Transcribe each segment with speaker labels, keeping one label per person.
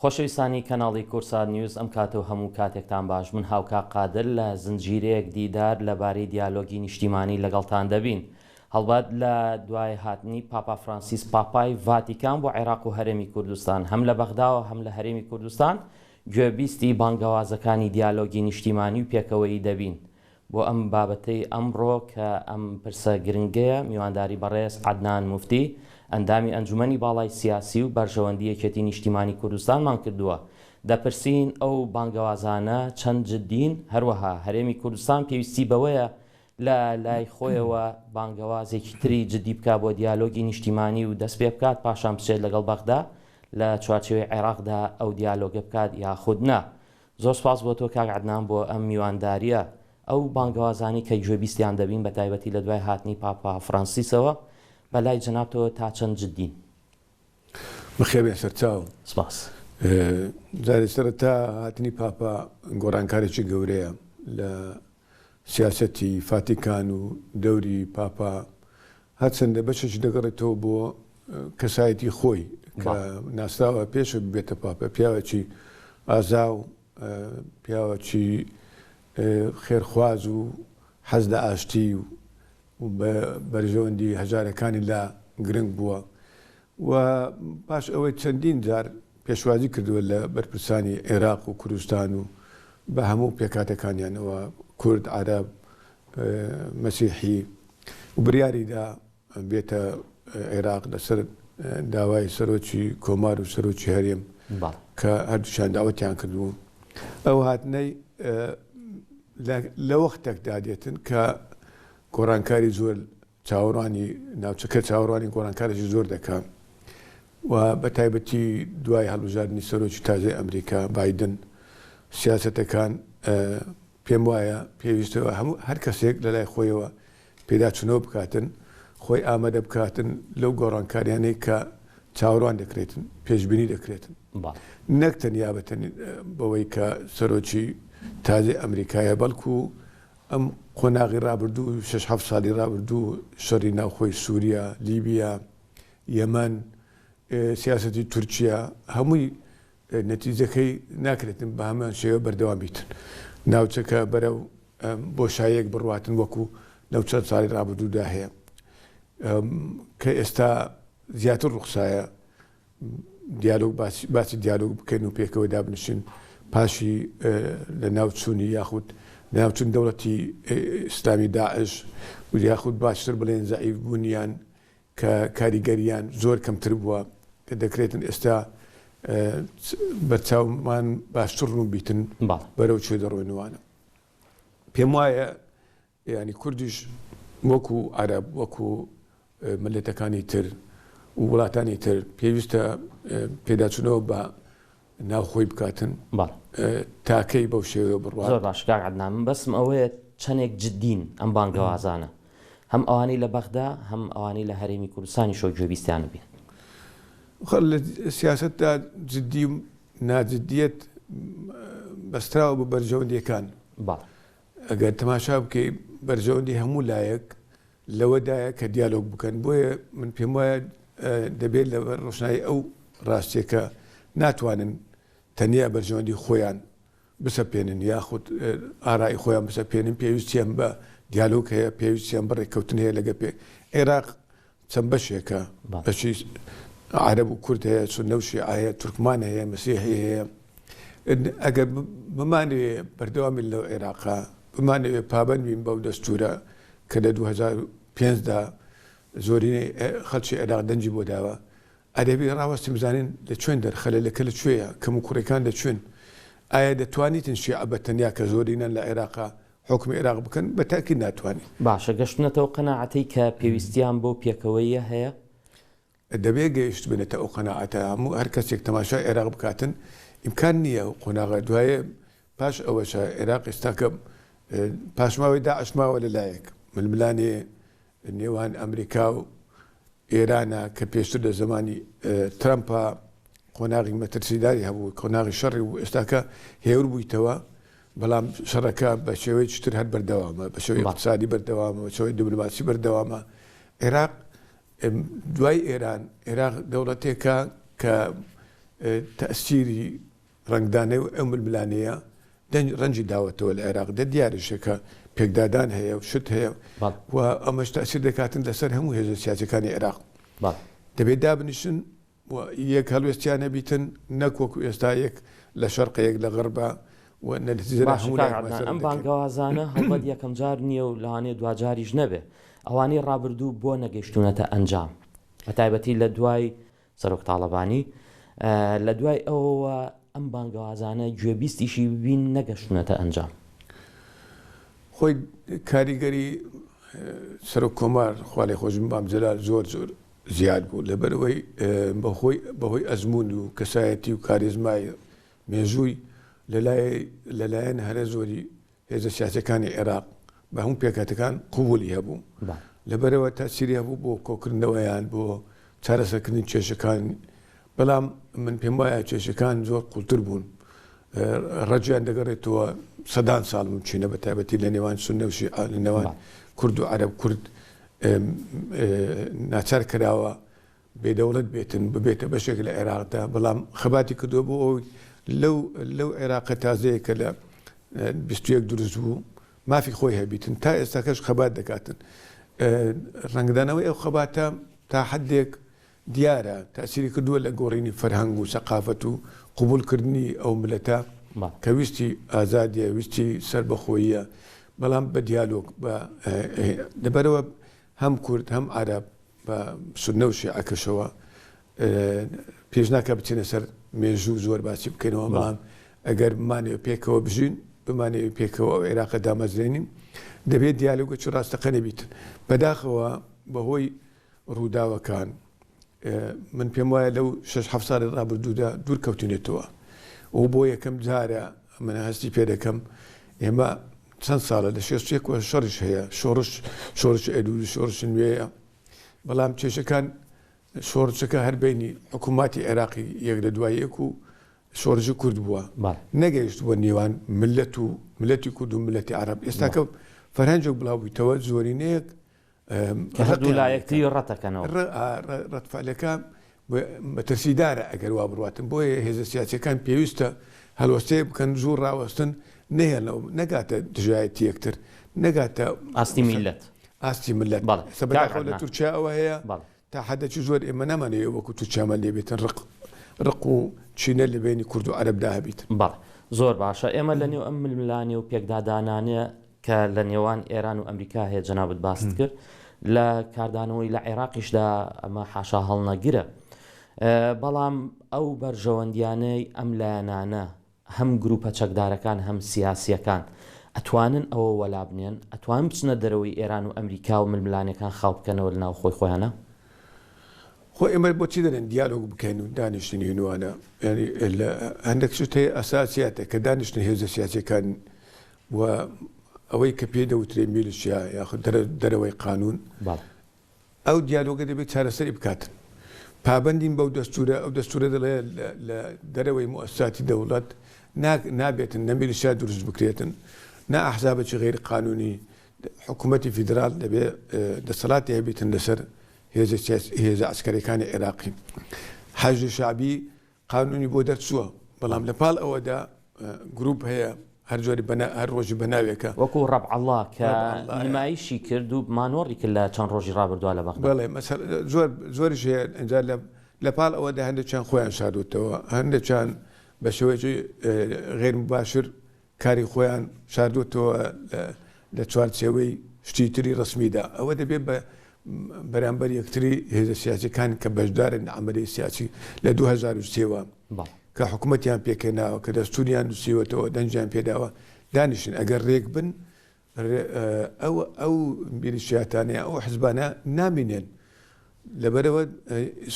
Speaker 1: خۆشەویستانی کەناڵی کوردسات نیوز ئەم کاتە و هەموو کاتێکتان باش من هاوکا قادر لە زنجیرەیەک دیدار لە بارەی دیالۆگی نیشتیمانی لەگەڵتان دەبین هەڵبەت لە دوای هاتنی پاپا فرانسیس پاپای ڤاتیکان بۆ عێراق و هەرێمی کوردستان هەم لە بەغداوە هەم لە هەرێمی کوردستان گوێبیستی بانگەوازەکانی دیالۆگی نیشتیمانی و پێکەوەیی دەبین بۆ ئەم بابەتەی ئەمڕۆ کە ئەم پرسە گرنگەیە میوانداری بەڕێز عەدنان موفتی ئەندامی ئەنجومەنی باڵای سیاسی و بەرژەوەندی یەکێتی نیشتیمانی کوردستانمان کردووە دەپرسین ئەو بانگەوازانە چەند جدین هەروەها هەرێمی کوردستان پێویستی بەوەیە لە لای خۆیەوە بانگەوازێکی تری جدی بکا بۆ دیالۆگی نیشتیمانی و دەست پێ بکات پاشان بچێت لەگەڵ بەغدا لە چوارچێوەی عێراقدا ئەو دیالۆگە بکات یاخود نا زۆر سوپاس بۆ تۆ کاک عەدنان بۆ ئەم میوانداریە. ئەو بانگەوازانەی کە گوێبیستیان دەبین بە تایبەتی لە دوای هاتنی پاپا فرانسیسەوە بە لای جەنابتەوە تا چەند جدین؟
Speaker 2: بەخێربێن سەرچاو.
Speaker 1: سپاس.
Speaker 2: جارێ سەرەتا هاتنی پاپا گۆڕانکارێکی گەورەیە لە سیاسەتی فاتیکان و دەوری پاپا هەرچەندە بەشێکی دەگەڕێتەوە بۆ کەسایەتی خۆی کە ناسراوە پێش ببێتە پاپا پیاوێکی ئازا و پیاوەکی خێرخواز و حەز لە ئاشتی و بە بەرژەوەندی هەژارەکانی لا گرنگ بووە و پاش ئەوەی چەندین جار پێشوازی کردووە لە بەرپرسانی عێراق و کوردستان و بە هەموو پێکهاتەکانیانەوە کورد، عەرەب، مەسیحی و بریاریدا بێتە عێراق لەسەر داوای سەرۆکی کۆمار و سەرۆکی هەرێم کە هەردووکیان داوەتیان کردبوو. ئەو هاتنەی لە وەختێکدا دێتن کە گۆڕانکاری زۆر چاوەڕوانی ناوچەکە چاوەڕوانی گۆڕانکارێکی زۆر دەکا و بە تایبەتی دوای هەڵبژاردنی سەرۆکی تازەی ئەمریکا بایدن سیاسەتەکان پێم وایە پێویستە هەموو هەر کەسێک لە لای خۆیەوە پێداچوونەوە بکاتن خۆی ئامادە بکاتن لەو گۆڕانکاریانەی کە چاوەڕوان دەکرێتن پێشبینی دەکرێتن نەک تەنیا بەوەی کە سەرۆکی تازەی ئەمریکایە بەڵکو ئەم قۆناغی ڕابردوو، شەش حەفت ساڵی ڕابردوو، شەڕی ناوخۆی سووریا، لیبیا، یەمەن، سیاسەتی تورکیا، هەمووی نەتیجەکەی ناکرێتن بە هەمان شێوە بەردەوام بیتن. ناوچەکە بەرەو بۆشاییەک بڕواتن وەکوو لەو چەند ساڵی ڕابردوودا هەیە کە ئێستا زیاتر ڕوخسایە. دیالۆگ باسی دیالۆگ بکەین و پێکەوە دابنیشین پاشی لە ناو چوونی یاخود لەناوچوون دەوڵەتی ئیسلامی داعش و یاخود باشتر بڵێن زەعیف بوونیان کە کاریگەریان زۆر کەمتر بووە کە دەکرێتن ئێستا بەرچاومان باشتر ڕوون بیتن بەرەو کوێ دەڕۆینوانە پێم وایە یانی کوردیش وەکو عەرەب وەکو میللەتەکانی تر و وڵاتانی تر پێویستە پێداچوونەوە بە ناوخۆی بکاتن تاکەی بەو شێوەیە بڕوات.
Speaker 1: زۆر باش کاک عەدنان من بەسم ئەوەیە چەنێک جدین ئەم بانگەوازانە هەم ئەوانەی لە بەغدا هەم ئەوانەی لە هەرێمی کوردستانیشەوە گوێبیستیانە بین.
Speaker 2: خۆ لە سیاسەتدا جدی و ناجدیەت بەستراوە بە بەرژەوەندیەکان.
Speaker 1: بەڵێ.
Speaker 2: ئەگەر تەماشا بکەی بەرژەوەندی هەموو لایەک لەوەدایە کە دیالۆگ بکەن، بۆیە من پێم وایە دەبێت لەبەر ڕۆشنایی ئەو ڕاستیە کە ناتوانن تەنیا بەرژەوەندی خۆیان بسەپێنن یاخود ئارای خۆیان بسەپێنن، پێویستیان بە دیالۆگ هەیە، پێویستیان بە ڕێککەوتن هەیە لەگە پێ عێراق چەند بەشێکە، بەشی عەرەب و کورد هەیە، سوننە و شیعە هەیە، تورکمان هەیە، مەسیحی هەیە. ئەگەر بمانەوێ بەردەوام بین لەو عێراقە، بمانەوێ پابەند بین بەو دەستوورە کە لە 2005 دا زۆرینەی خەڵکی عێراق دەنگی بۆ داوە، ئەدەبێ ڕاوەستین بزانین لە کوێن دەرخەلەلەکە لە کوێیە، کەموکوڕیەکان لە کوێن؟ ئایا دەتوانیتن شیعە بە تەنیا کە زۆرینەن لە عێراقا حوکمی عێراق بکەن؟ بە تاکید ناتوانین.
Speaker 1: باشە گەشتونەتە ئەو قەناعەتەی کە پێویستیان بەو پێکەوەییە هەیە؟
Speaker 2: دەبێ گەیشتبنەتە ئەو قەناعەتە، هەموو هەر کەسێک تەماشای عێراق بکاتن ئیمکان نییە ئەو قۆناغە دوایێ پاش ئەوەشە عێراق ئێستاکە پاشماوەی داعش ماوە لە لایەک ململانێ نێوان ئەمریکا و ئێرانە کە پێشتر لە زەمانی ترەمپا قۆناغی مەترسیداری هەبوو، قۆناغی شەڕی بوو، ئێستاکە هێور بوویتەوە، بەڵام شەڕەکە بە شێوەیەکی تر هەر بەردەوامە، بە شێوەی ئیقتسادی بەردەوامە، بە شێوەی دیبلۆماسی بەردەوامە. عێراق دوای ئێران، عێراق دەوڵەتێکە کە تەئسیری ڕەنگدانەوەی ئەو ململانێیە دەنگ ڕەنجی داوەتەوە لە عێراق دە دیاریشە کە پێکدادان هەیە و شت هەیە و ئەمەش تەئسیر دەکاتن لەسەر هەموو هێزە سیاسیەکانی عێراق دەبێت دابنیشن و یەک هەڵوێستیان هەبیتن نەک وەکو ئێستا یەک لە شەرقە یەک لە غەربە و نەتیجەدا
Speaker 1: باشە
Speaker 2: هەموو
Speaker 1: کاک
Speaker 2: لایەک
Speaker 1: عەدنان
Speaker 2: مەسەرەف
Speaker 1: ئەم
Speaker 2: دەکەین.
Speaker 1: بانگەوازانە هەڵبەت یەکەم جار نییە و لەوانەیە دواجاریش نەبێ ئەوانەی ڕابردوو بۆ نەگەیشتوونەتە ئەنجام بەتایبەتی لە دوای سەرۆک تاڵەبانی، لە دوای ئەوەوە ئەم بانگەوازانە گوێبیستیشی ببین نەگەشتونەتە ئەنجام.
Speaker 2: خۆی کاریگەری سەرۆک کۆمار خوا لێ خۆش بن مام جەلال زۆر زۆر زیاد بوو لەبەرئەوەی بەهۆی بەهۆی ئەزموون و کەسایەتی و کاریزمای مێژووی لەلای لەلایەن هەرە زۆری هێزە سیاسیەکانی عێراق بە هەموو پێکهاتەکان قبولی هەبوو لەبەرەوە تاسیری هەبوو بۆ کۆکردنەوەیان بۆ چارەسەرکردنی کێشەکان بەڵام من پێم وایە کێشەکان زۆر قوڵتر بوون ڕەجیان دەگەڕێتەوە سەدان ساڵ مچینە بە تایبەتی لە نێوان سوننە و شیعە لە نێوان کورد و عەرەب کورد ناچار کراوە بێ دەوڵەت بێتن ببێتە بەشێک لە عێراقدا، بەڵام خەباتی کردووە بۆ ئەوەی لەو لەو عێراقە تازەیە کە لە 21 دروست بوو مافی خۆی هەبیتن تا ئێستاکەش خەبات دەکاتن ڕەنگدانەوەی ئەو خەباتە تا حدێک دیارە تاسیری کردووە لە گۆڕینی فەرهەنگ و سەقافەت و قبولکردنی ئەو ملەتە کە ویستی ئازادیە ویستی سەربەخۆییە بەڵام بە دیالۆگ بە لەبەرەوە هەم کورد هەم عەرەب بە سوننە و شیعەکەشەوە پێش ناکا بچینە سەر مێژوو زۆر باسی بکەینەوە بەڵام ئەگەر بمانەوێ پێکەوە بژین بمانەوێ پێکەوە ئەو عێراقە دامەزرێنین دەبێت دیالۆگێکی ڕاستەقەنە بیتن بەداخەوە بەهۆی ڕووداوەکان من پێم وایە لەو شش حەفت ساڵی ڕابردوودا دوور کەوتینێتەوە و بۆ یەکەم جارە من هەستی پێ دەکەم ئێمە چەند ساڵە لە 61 وە شەڕیش هەیە شۆڕش شۆڕش ئەیلول و شۆڕش نوێیە بەڵام کێشەکان شۆڕشەکە هەر بینی حکووماتی عێراقی یەک لە دوای یەک و شۆڕشی کورد بووە نەگەیشت بۆ نێوان ملت و ملەتی کورد و ملەتی عەرەب ئێستاکە فەرهەنگێک بڵاو بوویتەوە زۆرینەیەک
Speaker 1: کە هەردوو لا یەکتری ڕەتەکەنەوە.
Speaker 2: ڕەتفعلەکە مەترسیدارە ئەگەر وا بڕواتن، بۆیە هێزە سیاسیەکان پێویستە هەلوەستەیەک بکەن زوو ڕاوەستن نەهێڵنەوە نەگاتە دژایەتی یەکتر نەگاتە
Speaker 1: ئاستی میللەت.
Speaker 2: ئاستی میللەت.
Speaker 1: بەڵێ.
Speaker 2: ئێستا
Speaker 1: کاک
Speaker 2: بەداخەوە لە
Speaker 1: عەدنان.
Speaker 2: تورکیا ئەوە هەیە
Speaker 1: بەڵێ.
Speaker 2: تا حەدێکی زۆر ئێمە نامانەوێ وەکو تورکیامان لێ بێتن ڕق ڕق و کینە لە بەینی کورد و عەرەبدا هەبیتن.
Speaker 1: بەڵێ. زۆر باشە. ئێمە لە نێو ئەم ململانێ و پێکدادانانە کە لە نێوان ئێران و ئەمریکا هەیە جەنابت باست کرد لە کاردانەوەی لە عێراقیشدا ئەمە حاشا هەڵنەگرە بەڵام ئەو بەرژەوەندیانەی ئەم لایەنانە هەم گروپە چەکدارەکان هەم سیاسیەکان ئەتوانن ئەوە وەلا بنێن ئەتوان بچنە دەرەوەی ئێران و ئەمریکا و ململانێکان خاو بکەنەوە لە ناوخۆی خۆیانە؟
Speaker 2: خۆ ئێمە بۆچی دەرێن دیالۆگ بکەین و دانیشتن هینوانە یعنی لە هەندێک شت هەیە ئەساسیاتە کە دانیشتن هێزە سیاسیەکان و ئەوەی کە پێی دەوترێ میلیشیا یاخود دەرەوەی قانوون ئەو دیالۆگە دەبێت چارەسەری بکاتن. پابەندین بەو دەستوورە، ئەو دەستوورە دەڵێ لە دەرەوەی موئەسساتی دەوڵەت نابێتن نە میلیشیا دروست بکرێتن نە ئەحزابێکی غەیر قانوونی، حکوومەتی فیدراڵ دەبێ دەسەڵاتی هەبیتن لەسەر هێزە عەسکەریەکانی عێراقی. حەشدی شەعبی قانونی بۆ دەرچووە، بەڵام لە پاڵ ئەوەدا گروپ هەیە هەر جۆری بە هەر ڕۆژی بە ناوێکە.
Speaker 1: وەکو ڕەبعەڵڵا کە نمایشی کرد و مانۆڕی کرد لە چەند ڕۆژی ڕابردووە لە بەغدا.
Speaker 2: بەڵێ مەسەلەن زۆر زۆریش هەیە، ئینجا لە لە پاڵ ئەوەدا هەندێکیان خۆیان شاردووەتەوە، هەندێکیان بە شێوەیەکی غەیر موباشر کاری خۆیان شاردۆتەوە لە چوارچێوەی شتی تری ڕەسمیدا، ئەوە دەبێت بە بەرامبەر یەکتری هێزە سیاسیەکان کە بەشدارن لە عەمەلیەی سیاسی لە 2003 وە کە حکومەتیان پێکهێناوە، کە دەستوریان نووسیوەتەوە، دەنگیان پێداوە، دانیشن ئەگەر رێک بن ئەو ئەو میلیشیاتانە ئەو حزبانە نامینێن لەبەرئەوە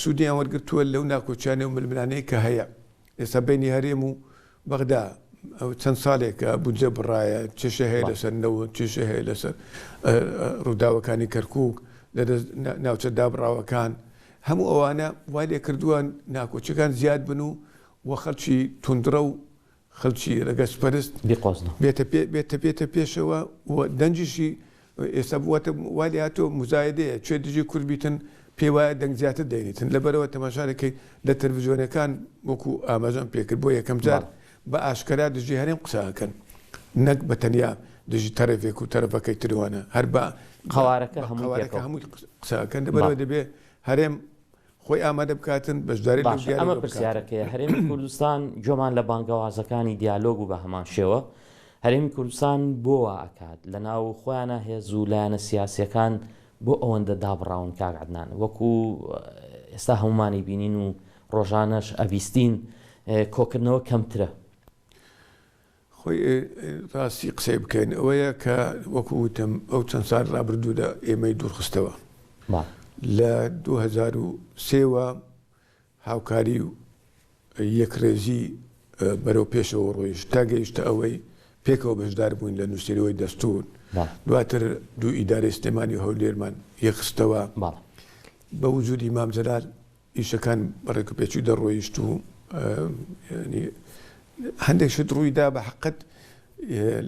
Speaker 2: سوودیان وەرگرتووە لەو ناکۆکیانە و ململانێی کە هەیە ئێستا بەینی هەرێم و بەغدا ئەو چەند ساڵێکە بودجە بڕایە، کێشە هەیە لەسەر نەوت، کێشە هەیە لەسەر ڕووداوەکانی کەرکووک، لە دەست ناوچە دابڕاوەکان، هەموو ئەوانە وای لێکردووە ناکۆکیەکان زیاد بن و و خەڵکی توندڕەو خەڵکی رەگەزپەرست
Speaker 1: بیقۆزنەوە.
Speaker 2: بێتە پێ بێتە بێتە پێشەوە و دەنگیشی ئێستا بووەتە وای لێهاتووە موزایەدەیە کێ دژی کورد بیتن. پێی وایە دەنگ زیاتر دەینیتن لەبەرئەوە تەماشا دەکەی لە تەلەفزیۆنەکان وەکو ئاماژەم پێکرد بۆ یەکەم جار بە ئاشکەرا دژی هەرێم قسە ئەکەن نەک بە تەنیا دژی تەرەفێک و تەرەفەکەی تروانە هەر بە
Speaker 1: قەوارەکە هەمووی
Speaker 2: هەمووی قسە ئەکەن لەبەرئەوە دەبێ هەرێم خۆی ئامادە بکاتن بەشداری لەو
Speaker 1: باشە ئەمە
Speaker 2: دیالۆگە بکاتن.
Speaker 1: پرسیارەکەیە هەرێمی کوردستان گوێمان لە بانگەوازەکانی دیالۆگ و بە هەمان شێوە هەرێمی کوردستان بۆ وا ئەکات لە ناو خۆیانا هێز و لایەنە سیاسیەکان بۆ ئەوەندە دابڕاون کاک عەدنان وەکو ئێستا هەموومانی بینین و ڕۆژانەش ئەبیستین کۆکردنەوە کەمترە.
Speaker 2: خۆی ڕاستی قسەی بکەین ئەوەیە کە وەکو وتم ئەو چەند سال ڕابردوودا ئێمەی دوورخستەوە لە 2003 وە هاوکاری و یەکڕێزی بەرەو پێشەوە ڕۆیشت تا گەیشتە ئەوەی پێکەوە بەشدار بووین لە نووسینەوەی دەستوور دواتر دوو ئیدارەی سلێمانی و هەولێرمان یەکخستەوە بە وجودی مام جەلال ئیشەکان بە ڕێکوپێکی دەڕۆیشت و یانی هەندێک شت ڕوویدا بە حەقت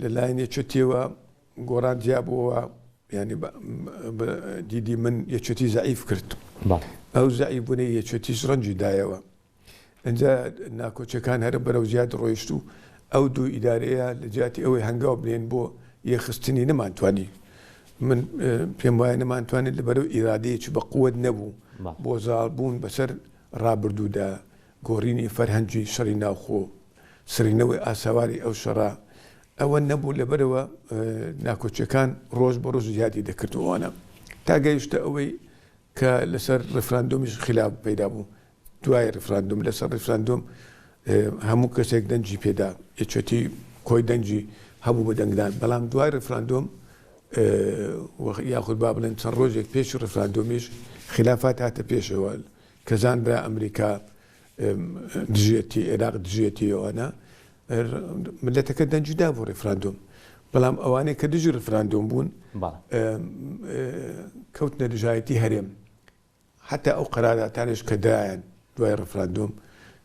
Speaker 2: لەلایەن یەکێتیەوە گۆڕان جیا بووەوە یانی بە دیدی من یەکێتی زەعیف کرد ئەو زەعیف بوونەی یەکێتیش ڕەنجی دایەوە ئینجا ناکۆکیەکان هەرە بەرەو زیاد ڕۆیشت و ئەو دوو ئیدارەیە لە جیاتی ئەوەی هەنگاو بنێن بۆ یەکخستنی نەمانتوانی من پێم وایە نەمانتوانێت لەبەرەو ئیرادەیەکی بە قوت نەبوو بۆ زاڵبوون بەسەر ڕابردوودا گۆڕینی فەرهەنگی شەڕی ناوخۆ، سڕینەوەی ئاسەواری ئەو شەڕە، ئەوە نەبوو لەبەرئەوە ناکۆکیەکان ڕۆژ بە ڕۆژ زیادی دەکرد و ئەوانە تا گەیشتە ئەوەی کە لەسەر ڕیفراندۆمیش خیلاف پەیدا بوو دوای ڕیفراندۆم لەسەر ڕیفراندۆم هەموو کەسێک دەنگی پێدا یەکێتی کۆی دەنگی هەبوو بە دەنگدان بەڵام دوای ڕیفراندۆم یاخود با بڵێن چەند ڕۆژێک پێش ڕیفراندۆمیش خلافات هاتە پێشەوە کە زانرا ئەمریکا دژیەتی عێراق دژیەتی ئەوانە ملەتەکە دەنگی دا بۆ ڕیفراندۆم بەڵام ئەوانەی کە دژی ڕیفراندۆم بوون کەوتنە دژایەتی هەرێم حتا ئەو قەراراتانش کە درایان دوای ڕیفراندۆم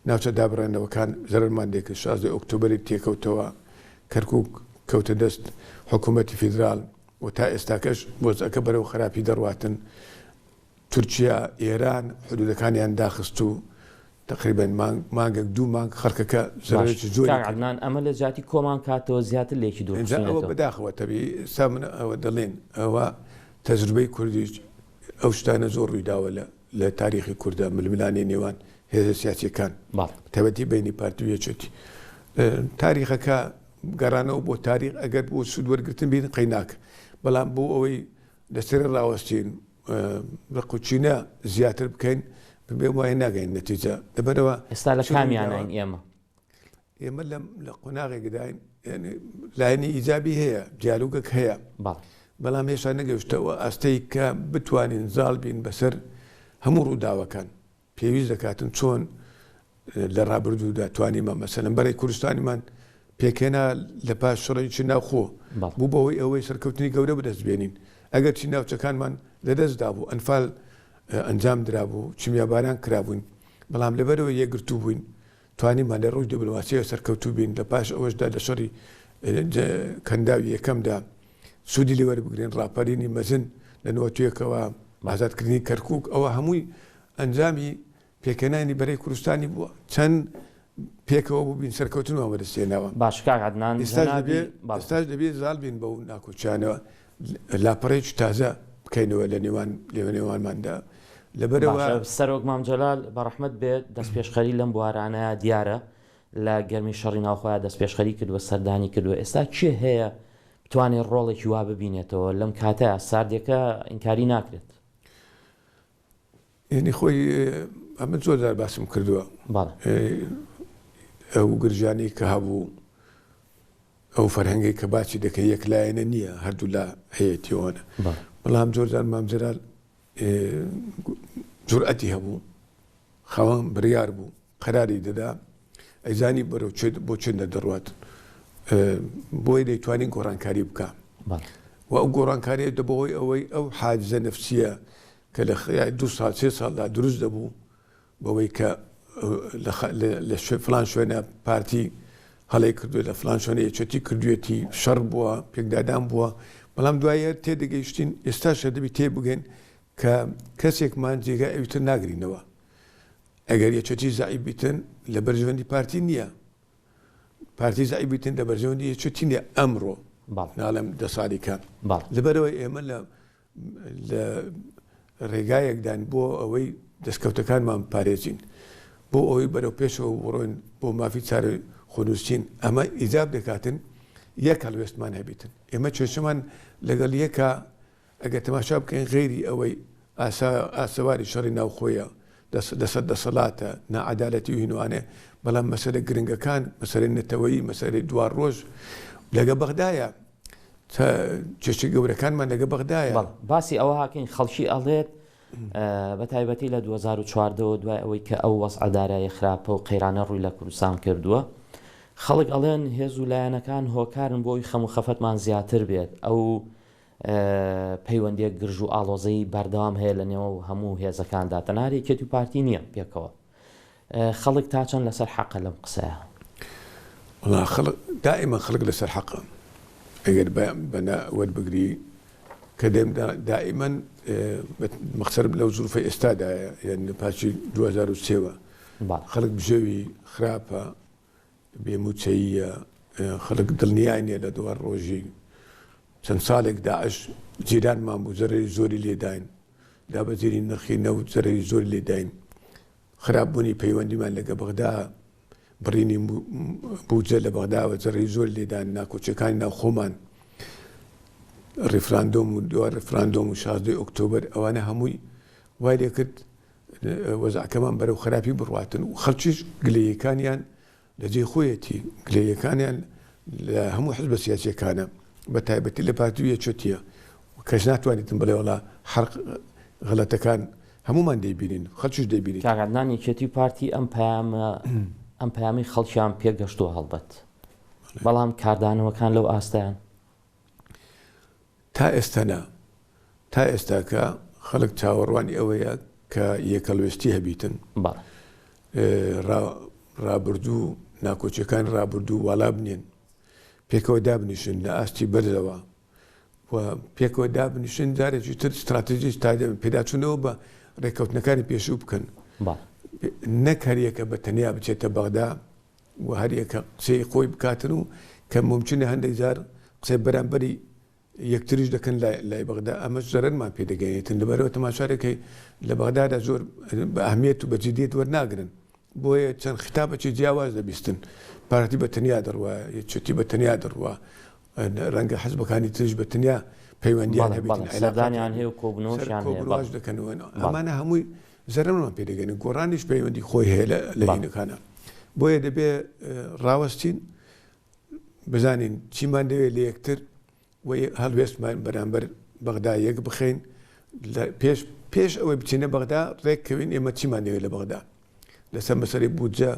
Speaker 2: ناوچە دابڕێنەوەکان زەرەرمان لێکرد شازدەی ئۆکتۆبەری تێکەوتەوە کەرکک کەوتە دەست حکوومەتی فیدرال و تا ئێستاکەش وەزعەکە بەرەو خراپی دەڕواتن تورکیا ئێران حدودەکانیان داخست و تەقریبەن مانگ مانگێک دوو مانگ خەڵکەکە
Speaker 1: باش
Speaker 2: زەرەرێکی زۆری
Speaker 1: کاک
Speaker 2: کرد.
Speaker 1: عەدنان ئەمە لە جیاتی کۆمان کاتەوە زیاتر لێکی دوور
Speaker 2: ئینجا ئەوە
Speaker 1: خستوینەتەوە.
Speaker 2: بەداخەوە تەبی ئێستا من ئەوە دەڵێن ئەوە تەجروبەی کوردیش ئەو شتانە زۆر ڕوویداوە لە لە تاریخی کوردا ململانێی نێوان هێزە سیاسیەکان
Speaker 1: بەڵێ.
Speaker 2: تایبەتی بەینی پارتی و یەکێتی تاریخەکە گەڕانەوە بۆ تاریخ ئەگەر بۆ سوود وەرگرتن بین قەیناک بەڵام بۆ ئەوەی لەسەری ڕاوەستین ڕق و کینە زیاتر بکەین پێم وایە ناگەین نەتیجە لەبەرەوە
Speaker 1: ئێستا لە کامیانین ئێمە؟
Speaker 2: ئێمە لەم لە قۆناغێکداین لایەنی ئیجابی هەیە دیالۆگەک هەیە بەڵام هێشتا نەگەشتەوە ئاستەی کە بتوانین زاڵ بین بەسەر هەموو ڕووداوەکان پێویست دەکاتن چۆن لە ڕابردوودا توانیمان مەسەلەن بەرەی کوردستانیمان پێکهێنا لە پاش شەڕێکی ناوخۆ بوو بەهۆی ئەوەی سەرکەوتنی گەورە بەدەست بێنین ئەگەرچی ناوچەکانمان لەدەست دابوو ئەنفال ئەنجام درابوو کیمیاباران کرابووین بەڵام لەبەرەوە یەکگرتوو بووین توانیمان لە ڕووی دیبلۆماسیەوە سەرکەوتوو بین لە پاش ئەوەشدا لە شەڕی کەنداوی یەکەمدا سوودی لێ وەربگرین، ڕاپەرینی مەزن لە نۆتوێکەوە، ئازادکردنی کەرکووک، ئەوە هەمووی ئەنجامی پێکهێنانی بەرەی کوردستانی بووە. چەند پێکەوە بووبین سەرکەوتنمان بەدەست هێناوە.
Speaker 1: باشە کاک عەدنان
Speaker 2: ئێستاش
Speaker 1: جەنابی
Speaker 2: دەبێ
Speaker 1: بەڵێ.
Speaker 2: ئێستاش دەبێ زاڵ بین بەو ناکۆکیانەوە، لاپەڕەیەکی تازە بکەینەوە لە نێوان لە نێوانماندا. لەبەرئەوە.
Speaker 1: باشە سەرۆک مام جەلال بەڕەحمەت بێت دەستپێشخەری لەم بوارانەیا دیارە لە گەرمی شەڕی ناوخۆیا دەستپێشخەری کردووە سەردانی کردووە ئێستا کێ هەیە بتوانێت ڕۆڵێکی وا ببینێتەوە لەم کاتەیا ساردێکە ئینکاری ناکرێت.
Speaker 2: یەنی خۆی ئەمن زۆر جار باسم کردووە
Speaker 1: بەڵێ.
Speaker 2: ئەو گرژانەی کە هەبوو ئەو فەرهەنگەی کە باسی دەکەی یەک لایەنە نییە هەردوو لا هەیەتی ئەوانە
Speaker 1: بەڵێ.
Speaker 2: بەڵام زۆر جار مام جەلال جورئەتی هەبوو خاوەن بڕیار بوو قەراری دەدا ئەیزانی بەرەو چێ بۆ چێندە دەڕوات بۆیە دەیتوانی گۆڕانکاری بکا و ئەو گۆڕانکاریە دەبوو هۆی ئەوەی ئەو حاجزە نەفسیە کە لە دوو ساڵ سێ ساڵدا دروست دەبوو بەوەی کە لە فلان شوێنە پارتی هەڵەی کردووە لە فلان شوێنە یەکێتی کردوێتی شەڕ بووە پێکدادان بووە بەڵام دوایە تێدەگەیشتین ئێستاش دەبی تێبگەین. کە کەسێکمان جێگای ئەویتر ناگرینەوە. ئەگەر یەکێتی زەعیف بیتن لە بەرژەوەندی پارتی نییە. پارتی زەعیف بیتن لە بەرژەوەندی یەکێتی نییە ئەمڕۆ. ناڵێم دە ساڵی کە. لەبەرئەوەی ئێمە لە لە ڕێگایەکدان بۆ ئەوەی دەستکەوتەکانمان بپارێزین، بۆ ئەوەی بەرەو پێشەوە بڕۆین بۆ مافی چارە خۆنووسین، ئەمە ئیجاب دەکاتن یەک هەڵوێستمان هەبیتن. ئێمە کێشەمان لەگەڵ یەکا ئەگەر تەماشا بکەین غەیری ئەوەی ئاسا ئاسەواری شەڕی ناوخۆیە لەسەر دەسەڵاتە، ناعەدالەتی و هینوانەیە، بەڵام مەسەلە گرنگەکان، مەسەلەی نەتەوەیی، مەسەلەی دواڕۆژ لەگە بەغدایە. کێشە گەورەکانمان لەگە بەغدایە. بەڵێ
Speaker 1: باسی ئەوە هاکەین خەڵکی ئەڵێت بە تایبەتی لە 2014 ەوە دوای ئەوەی کە ئەو وەزعە دارایی خراپە و قەیرانە ڕووی لە کوردستان کردووە خەڵک ئەڵێن هێز و لایەنەکان هۆکارن بۆ ئەوی خەم و خەفەتمان زیاتر بێت ئەو پەیوەندیە گرژ و ئاڵۆزەی بەردەوام هەیە لە نێو هەموو هێزەکاندا تەنها یەکێتی و پارتی نییە پێکەوە خەڵک تا چەند لەسەر حەقە لەم قسەیە؟
Speaker 2: وەڵا خەڵک دائیمەن خەڵک لەسەر حەقە ئەگەر بەنا وەربگری کە دێم دائیمەن مەخسەرم لەو زروفەی ئێستادایە یان لە پاشی 2003وە خەڵک بژێوی خراپە بێ مووچەییە خەڵک دڵنیا نییە لە دوا ڕۆژی چەند ساڵێک داعش جیرانمان بوو زەرەری زۆری لێداین دابەزینی نرخی نەوت زەرەری زۆری لێداین خراپبوونی پەیوەندیمان لەگە بەغدا، بڕینی بودجە لە بەغداوە زەرەری زۆری لێدان، ناکۆکیەکانی ناوخۆمان، ڕیفراندۆم و دوای ڕیفراندۆم و شازدەی ئۆکتۆبەر ئەوانە هەمووی وای لێکرد وەزعەکەمان بەرەو خراپی بڕواتن و خەڵکیش گلەییەکانیان لە جێی خۆیەتی، گلەییەکانیان لە هەموو حزبە سیاسییەکانە، بە تایبەتی لە پارتی و یەکێتییە و کەس ناتوانێتن بڵێ وەڵا حەق غەڵەتەکان هەموومان دەیبینین، خەڵکیش دەیبینیت.
Speaker 1: کاک عەدنان یەکێتی و پارتی ئەم پەیامە ئەم پەیامەی خەڵکیان پێگەشتووە هەڵبەت، بەڵام کاردانەوەکان لەو ئاستەیان؟
Speaker 2: تا ئێستا نا. تا ئێستاکە خەڵک چاوەڕوانی ئەوەیە کە یەکهەڵوێستی هەبیتن.
Speaker 1: بەڵێ.
Speaker 2: ڕابردوو، ناکۆکیەکانی ڕابردوو واڵا بنێن، پێکەوە دابنیشن لە ئاستی بەرزەوە و پێکەوە دابنیشن جارێکی تر ستراتیژی پێداچوونەوە بە ڕێککەوتنەکانی پێشوو بکەن. نەک هەریەکە بە تەنیا بچێتە بەغدا و هەریەکە قسەی خۆی بکاتن و کە مومکنە هەندێک جار قسەی بەرامبەری یەکتریش دەکەن لای بەغدا ئەمەش زەرەرمان پێ دەگەیەنێتن لەبەرئەوە تەماشا دەکەی لە بەغدادا زۆر بە ئەهمیەت و بە جدیەت وەرناگرن بۆیە چەند خیتابەکی جیاواز دەبیستن پارتی بە تەنیا دەڕوا یەکێتی بە تەنیا دەڕوا ڕەنگە حزبەکانی تریش بە تەنیا پەیوەندیان هەبێتن
Speaker 1: سەردانیان هەیە و کۆبوونەوەشیان هەیە
Speaker 2: کۆبوونەوەش دەکەنەوە ئەمانە هەمووی زەرەرمان پێ دەگەێنن گۆڕانیش پەیوەندی خۆی هەیە لە هینەکانە بۆیە دەبێ ڕاوەستین بزانین چیمان دەوێت لە یەکتر و هەڵوێستمان بەرامبەر بەغدا یەک بخەین پێش پێش ئەوەی بچینە بەغدا ڕێککەوین ئێمە چیمان دەوێت لە بەغدا لەسەر مەسەری بودجە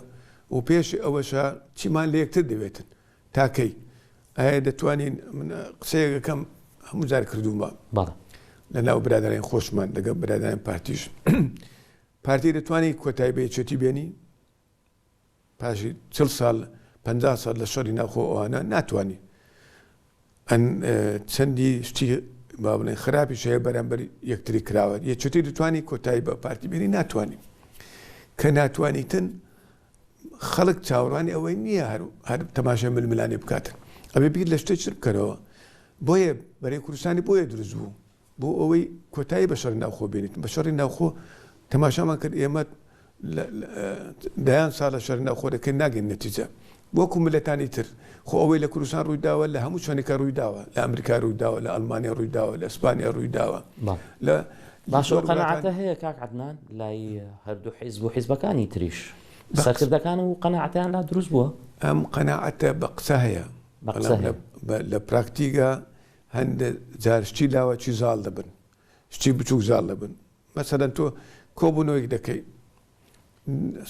Speaker 2: و پێش ئەوەشە چیمان لە یەکتر دەوێتن تاکەی ئایا دەتوانین من قسەیەکەکەم هەموو جار کردوومە لە ناو برادرانی خۆشمان لەگەڵ برادرانی پارتیش پارتی دەتوانێت کۆتایی بە یەکێتی بێنی پاشی چل ساڵ 50 ساڵ لە شەڕی ناوخۆ ئەوانە ناتوانانی ئەن چەندی شتی با بڵێن خراپیش هەیە بەرامبەر یەکتری کراوە یەکێتی دەتوانی کۆتایی بە پارتی بێنی ناتوانانی کە ناتوانیتن خەڵک چاوەڕوانی ئەوەی نییە هەر هەر تەماشای ململانێ بکاتن ئەبێ بیر لە شتێکی تر بکەنەوە بۆیە بەرەی کوردستانی بۆیە دروست بوو بۆ ئەوەی کۆتایی بە شەڕی ناوخۆ بێنیت بە شەڕی ناوخۆ تەماشامان کرد ئێمە دەیان ساڵە شەڕی ناوخۆ دەکەین ناگەین نەتیجە وەکو ملەتانی تر خۆ ئەوەی لە کوردستان ڕووی داوە لە هەموو شوێنێکا ڕووی داوە لە ئەمریکا ڕووی داوە لە ئەڵمانیا ڕووی داوە لە ئیسپانیا ڕووی داوە لە
Speaker 1: باشە ئەو قەناعەتە هەیە کاک عەدنان لای هەردوو حیزب و حیزبەکانی تریش سەرکردەکان و قەناعەتیان لا دروست بووە؟
Speaker 2: ئەم قەناعەتە بە قسە هەیە بەڵام لە پراکتیگا هەندێک جار شتی لاوەکی زاڵ دەبن شتی بچووک زاڵ دەبن مەسەلەن تۆ کۆبوونەوەیەک دەکەی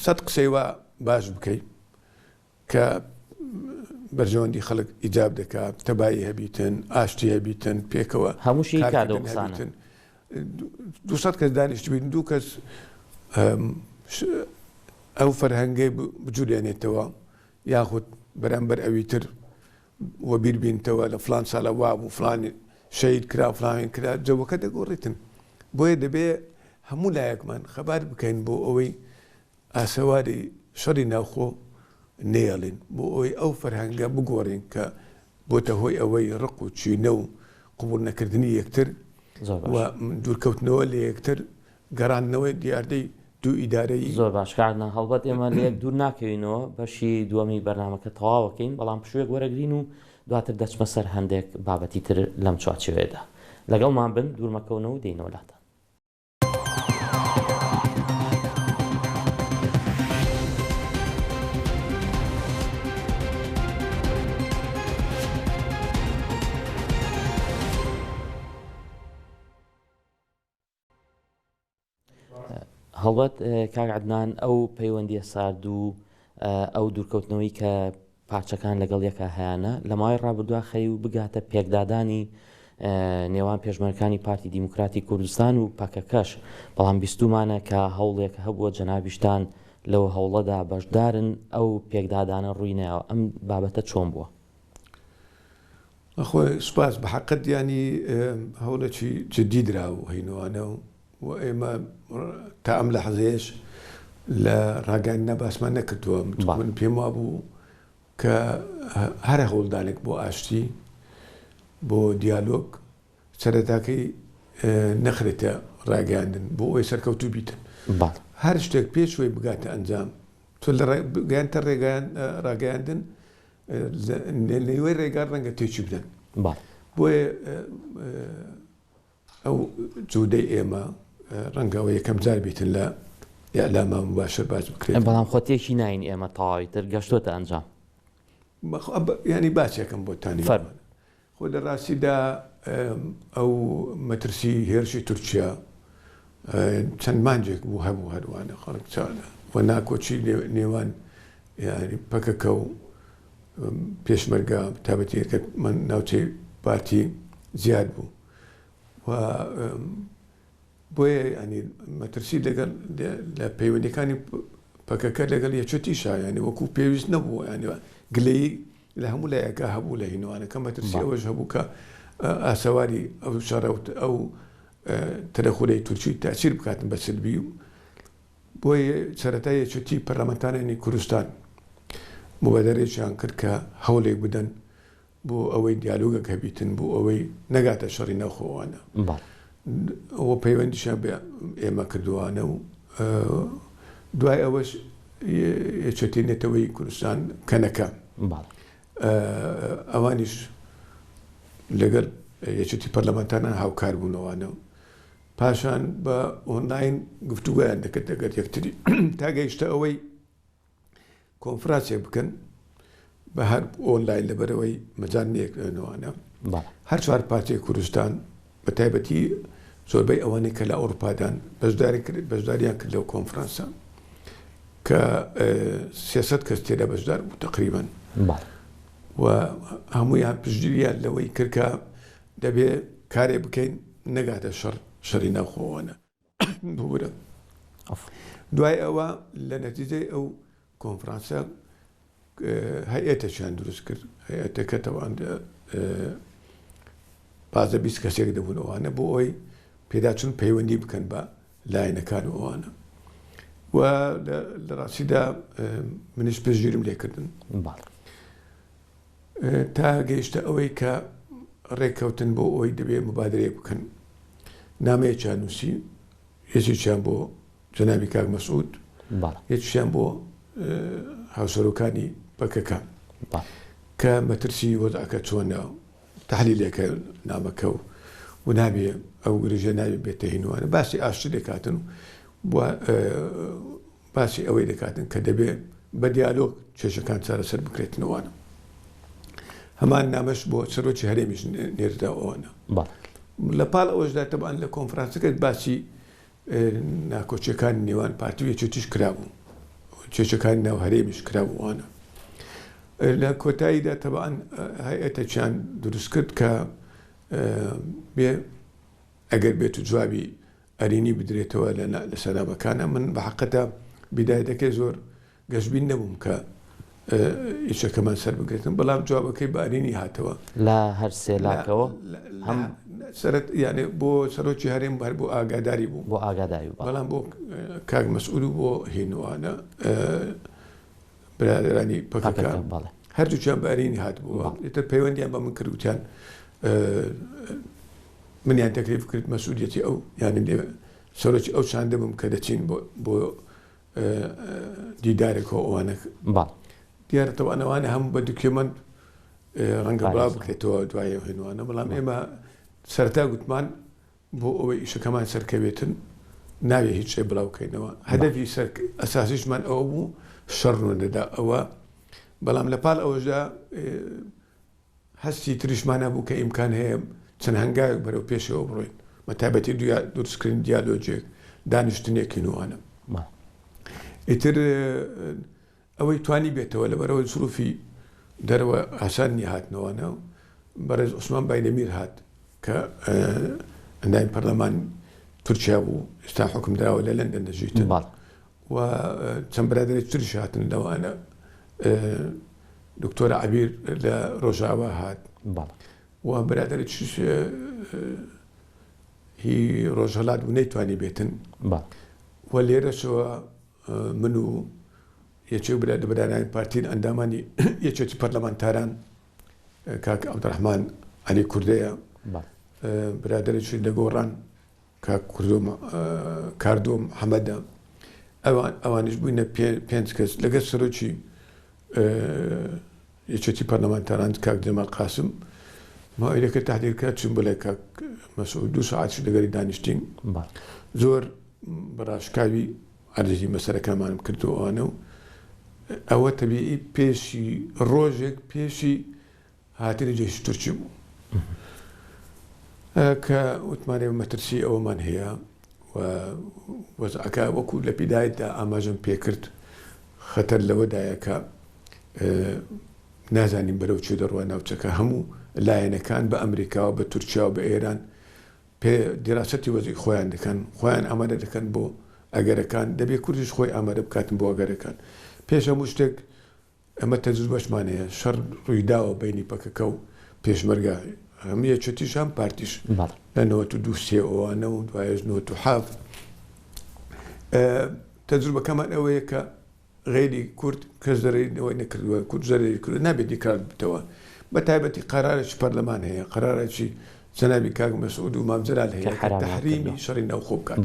Speaker 2: سەد قسەی وا باش بکەی کە بەرژەوەندی خەڵک ئیجاب دەکا، تەبایی هەبیتن، ئاشتی هەبیتن، پێکەوە
Speaker 1: هەمووشی کار کاردەو کردن قسانە.
Speaker 2: هەبیتن. 200 کەس دانیشتبین، دوو کەس ئەو فەرهەنگەی بجولێنێتەوە یاخود بەرامبەر ئەوی تر وەبیر بینتەوە لە فلان ساڵە وابوو فلان شەهید کرا فلان کرا جەوەکە دەگۆڕیتن. بۆیە دەبێ هەموو لایەکمان خەبات بکەین بۆ ئەوەی ئاسەواری شەڕی ناوخۆ نەیەڵین، بۆ ئەوەی ئەو فەرهەنگە بگۆڕین کە بۆتە هۆی ئەوەی ڕق و کینە و قبوڵ نەکردنی یەکتر و دوورکەوتنەوە لە یەکتر، گەڕاندنەوەی دیاردەی دوو ئیدارەیی.
Speaker 1: زۆر باش کاک عەدنان، هەڵبەت ئێمە لە یەک دوور ناکەوینەوە، بەشی دووەمی بەرنامەکە تەواوەکەین، بەڵام پشوویەک وەرەگرین و دواتر دەچمە سەر هەندێک بابەتی تر لەم چوارچێوەیەدا. لەگەڵمان بن، دوور مەکەونەوە و دێینەوە لاتان. هەڵبەت کاک عەدنان ئەو پەیوەندیە سارد و ئەو دوورکەوتنەوەی کە پارچەکان لەگەڵ یەکا هەیانە لە ماوەی ڕابردووا خەریک بوو بگاتە پێکدادانی نێوان پێشمەرگەکانی پارتی دیموکراتی کوردستان و پەکەکەش، بەڵام بیستوومانە کە هەوڵێک هەبووە جەنابیشتان لەو هەوڵەدا بەشدارن، ئەو پێکدادانە ڕووی نایەوە، ئەم بابەتە چۆن بووە؟
Speaker 2: خۆی سوپاس بە حەقت یانی هەوڵێکی جدی درا و هەینوانە و و ئێمە تا ئەم لەحزەیەش لە ڕاگەیاندنا باسمان نەکردووە. من پێم وابوو کە هەر هەوڵدانێک بۆ ئاشتی، بۆ دیالۆگ سەرەتاکەی نەخرێتە ڕاگەیاندن بۆ ئەوەی سەرکەوتوو بیتن. هەر شتێک پێش وەی بگاتە ئەنجام تۆ لە گەیاندتە ڕاگەیاندن لە نیوەی ڕێگا ڕەنگە تێکی بدەن. بۆیە ئەو جودەی ئێمە ڕەنگە ئەوە یەکەم جار بیتن لە ئیعلاما مباشر باس بکرێت.
Speaker 1: بەڵام خۆ تێکی ناین ئێمە تەواوی تر گەشتۆتە ئەنجام.
Speaker 2: یانی باسێکم بۆتانی.
Speaker 1: فەرموو.
Speaker 2: خۆ لە ڕاستیدا ئەو مەترسی هێرشی تورکیا چەند مانجێک بوو هەبوو هەروانە خەڵک چانە و ناکۆکی نێوان یانی پەکەکە و پێشمەرگە تابەتی کە ناوچەی پارتی زیاد بوو. و بۆیە ینی مەترسی لەگەڵ لە پەیوەندەکانی پەکەکە لەگەڵ یەکێتیشا ینی وەکو پێویست نەبوو ینی گلەیی لە هەموو لایەکە هەبوو لە هینوانەکە مەترسی ئەوەش هەبوو کە ئاسەواری ئەو شەڕە ئەو تەدەخولەی تورکی تاسیر بکاتن بە سلبی و بۆیە سەرەتا یەکێتی پەرلەمانتارانی کوردستان مبادەرەیەکیان کرد کە هەوڵێک بدەن بۆ ئەوەی دیالۆگێک هەبیتن بۆ ئەوەی نەگاتە شەڕی ناوخۆوانە و پەیوەندیشیان بە ئێمە کردووانە و دوای ئەوەش یەکێتی نەتەوەی کوردستان کەنەکە ئەوانیش لەگەڵ یەکێتی پەرلەمانتاران هاوکار بوونەوانە پاشان بە ئۆنلاین گفتوگۆیان دەکرد لەگەر یەکتری تا گەیشتە ئەوەی کۆنفراسێک بکەن بە هەر ئۆنلاین لەبەرەوەی مەجال نییە نوانە هەر چوار پارچەی کوردستان بە تایبەتی زۆربەی ئەوانەی کە لە ئەوروپادان بەشداری کرد بەشداریان کرد لەو کۆنفرانسە کە سێسەد کەس تێدا بەشدار بوو تقریبا و هەمویان پشتگیریان لەوەی کرد کە دەبێ کارێ بکەین نەگاتە شەڕ شەڕی ناوخۆوانە ببورە دوای ئەوە لە نەتیجەی ئەو کۆنفرانسە هەیئەتێکیان دروست کرد هەیئەتەکە تەوان پازە 20 کەسێک دەبوون ئەوانە بۆ ئەوەی پێداچون پەیوەندی بکەن بە لایەنەکان و ئەوانە و لە ڕاستیدا منیش پشتگیرم لێکردن تا گەیشتە ئەوەی کە ڕێککەوتن بۆ ئەوەی دەبێ موبادرەیەک بکەن. نامەیەکیان نووسی، یەکێکیان بۆ جەنابی کاک مەسعود، یەکیشیان بۆ هاوسەرۆکانی پەکەکە کە مەترسی وەزعەکە چۆنە، تەحلیلێکە نامەکە و و نابێ ئەو گرژە نابێ بێتە هینوانە باسی ئاشتی دەکاتن و باسی ئەوەی دەکاتن کە دەبێ بە دیالۆگ کێشەکان چارەسەر بکرێتن ئەوانە هەمان نامەش بۆ سەرۆکی هەرێمیش نێردرا ئەوانە لە پاڵ ئەوەشدا تەبعەن لە کۆنفرانسەکە باسی ناکۆکیەکانی نێوان پارتی و یەکێتیش کرابوو کێشەکانی ناو هەرێمیش کرابوو ئەوانە لە کۆتاییدا تەبعەن هەیئەتێکیان دروست کرد کە بێ ئەگەر بێت و جوابی ئەرێنی بدرێتەوە لە لە سەرابەکانە من بە حەقەتە بیدایەتەکەی زۆر گەشبین نەبووم کە ئیشەکەمان سەر بگرێتن بەڵام جوابەکەی بە ئەرێنی هاتەوە.
Speaker 1: لە هەر سێ لاکەوە هەم.
Speaker 2: سەرەت یانی بۆ سەرۆکی هەرێم هەر بۆ ئاگاداری بوو.
Speaker 1: بۆ ئاگاداری بوو.
Speaker 2: بەڵام بۆ کاک مەسعود و بۆ هین وانە برادەرانی پەکەکە هەردووکیان بە ئەرێنی هاتبووە. ئیتر پەیوەندیان بە من کرد وتیان منیان تەکلیف کرد مەسئولیەتی ئەو یانی سەرۆکی ئەو شاندە بم کە دەچین بۆ بۆ دیدارێک و ئەوانە. دیارە تەوان ئەوانە هەموو بە document ڕەنگە بڵاو بکرێتەوە دوای هێنوانە بەڵام ئێمە سەرتا گوتمان بۆ ئەوەی ئیشەکەمان سەرکەوێتن نابێ هیچ شتێک بڵاو کەینەوە هەدەفی سەر ئەساسیشمان ئەوە بوو شەڕ نەدا ئەوە بەڵام لە پاڵ ئەوەشدا هەستی تریشمان هەبوو کە ئیمکان هەیە چەند هەنگاوێک بەرەو پێشەوە بڕۆین بە تایبەتی دروستکردنی دیالۆجێک دانیشتنێکی نوانە ئیتر ئەوەی توانی بێتەوە لەبەرئەوەی زروفی دەرەوە ئاسان نیە هاتنەوانە بەڕێز عوسمان بایدەمیر هات کە ئەندامی پەرلەمان تورکیا بوو ئێستا حوکم دراوە لە لەندەن دەژیتن و چەند برادەرێک تریش هاتن لەوانە دکتۆرە عەبیر لە ڕۆژاوا هات و برادەرێکیش هی ڕۆژهەڵات بوو نەیتوانی بێتن و لێرەشەوە من و یەکێک برا لە برایانی پارتین ئەندامانی یەکێتی پەرلەمانتاران کاک عەبدولڕەحمان عەلی کوردەیە برادەرێکی لە گۆڕان کاک کوردۆ کاردۆ محەمەدە ئەوان ئەوانیش بووینە پێنج کەس لەگەڵ سەرۆکی یەکێتی پەرلەمانتاران کاک جەمال قاسم ماوەیەکە تحدیر کرا چوون بۆ لای کاک مەسعود دوو سەعاتیش لەگەری دانیشتین زۆر بەڕاشکاوی عەرزی مەسەلەکانمانم کرد و ئەوانە و ئەوە تەبیعی پێشی ڕۆژێک پێشی هاتنی جەیشی تورکی بوو کە وتمان ئێمە مەترسی ئەوەمان هەیە و وەزعەکە وەکو لە بیدایەتدا ئاماژەم پێکرد خەتەر لەوەدایە کە نازانین بەرەو کوێ دەڕوا ناوچەکە هەموو لایەنەکان بە ئەمریکاوە بە تورکیاوە بە ئێران پێ دیراسەتی وەزعی خۆیان دەکەن، خۆیان ئامادە دەکەن بۆ ئەگەرەکان، دەبێ کوردیش خۆی ئامادە بکاتن بۆ ئەگەرەکان. پێش هەموو شتێک ئێمە تەجروبەشمان هەیە، شەڕ ڕوویداوە بەینی پەکەکە و پێشمەرگە، هەم یەکێتیش هەم پارتیش لە 92 سێ ئەوانە و دوایەش 97. تەجروبەکەمان ئەوەیە کە غەیری کورد کەس زەرەری لەوەی نەکردووە، کورد زەرەری کردووە، نابێت دیکرات ببتەوە، بە تایبەتی قەرارێکی پەرلەمان هەیە، قەرارێکی جەنابی کاک مەسعود و مام جەلال هەیە کە تەحریمی شەڕی ناوخۆ بکات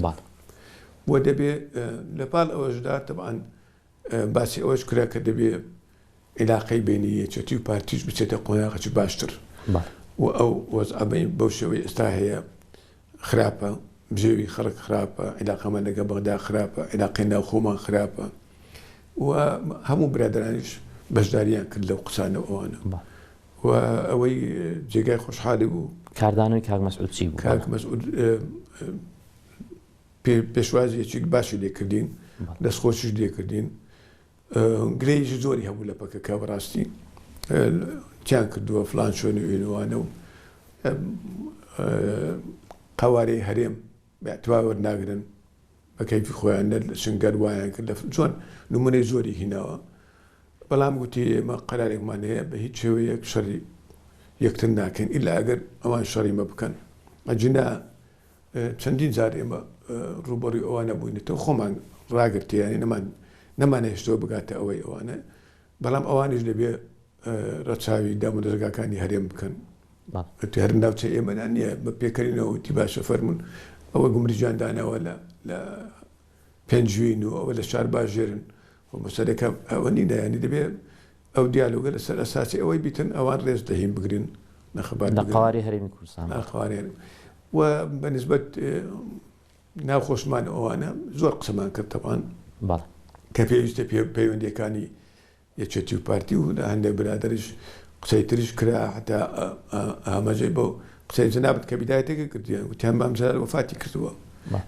Speaker 2: و دەبێ لە پاڵ ئەوەشدا تەبعەن باسی ئەوەش کرا کە دەبێ عیلاقەی بینی یەکێتی و پارتیش بچێتە قۆناغێکی باشتر و ئەو وەزعە بەو شێوەی ئێستا هەیە خراپە، بژێوی خەڵک خراپە، عیلاقەمان لەگەڵ بەغدا خراپە، عیلاقەی ناوخۆمان خراپە و هەموو برادەرانیش بەشداریان کرد لەو قسانە و ئەوانە و ئەوەی جێگای خۆشحاڵی بوو.
Speaker 1: کاردانەوەی کاک مەسعود چی بوو؟
Speaker 2: کاک مەسعود پێشوازییەکی باشی لێ کردین، دەستخۆشیش لێ کردین. گلەییشی زۆری هەبوو لە پەکەکە بەڕاستی تیان کردووە فلان شوێن و ئینوانە و قەوارەی هەرێم بەتوا وەرناگرن بە کەیفی خۆیان لە شنگەر وایان کرد لە چۆن نمونەی زۆری هیناوە بەڵام گوتی ئێمە قەرارێکمان هەیە بە هیچ شێوەیەک شەڕی یەکتر ناکەین ئیلا ئەگەر ئەوان شەڕی مە بکەن ئەجینا چەندین جار ئێمە ڕووبەڕووی ئەوانە بووینەتەوە، خۆمان ڕاگرتیە، یانی نەمان نەمانهێشتەوە بگاتە ئەوەی ئەوانە، بەڵام ئەوانیش دەبێ ڕەچاوی دامودەزگاکانی هەرێم بکەن. هەر ناوچەی ئێمەدا نییە، بە پێکەنینەوە وتی باشە فەرموون ئەوە گومرگیان داناوە لە لە پێنجوین و ئەوە لە شارباژێرن، خۆ مەسەلەکە ئەوە نینە، یانی دەبێ ئەو دیالۆگە لەسەر ئەساسی ئەوەی بیتن ئەوان ڕێز لە هین بگرن لە خەبات
Speaker 1: لە قەوارەی هەرێمی کوردستان
Speaker 2: لە قەوارەی هەرێم و بە نسبەت ناو خۆشمان ئەوانە زۆر قسەمان کرد تەبان
Speaker 1: بەڵێ
Speaker 2: کە پێویستە پەیوەندیەکانی یەکێتی و پارتی و لە هەندێک برادەریش قسەی تریش کرا حتا ئاماژەی بۆ قسەی جەنابت کە بیدایەتەکە کردیان وتیان مام جەلال وەفاتی کردووە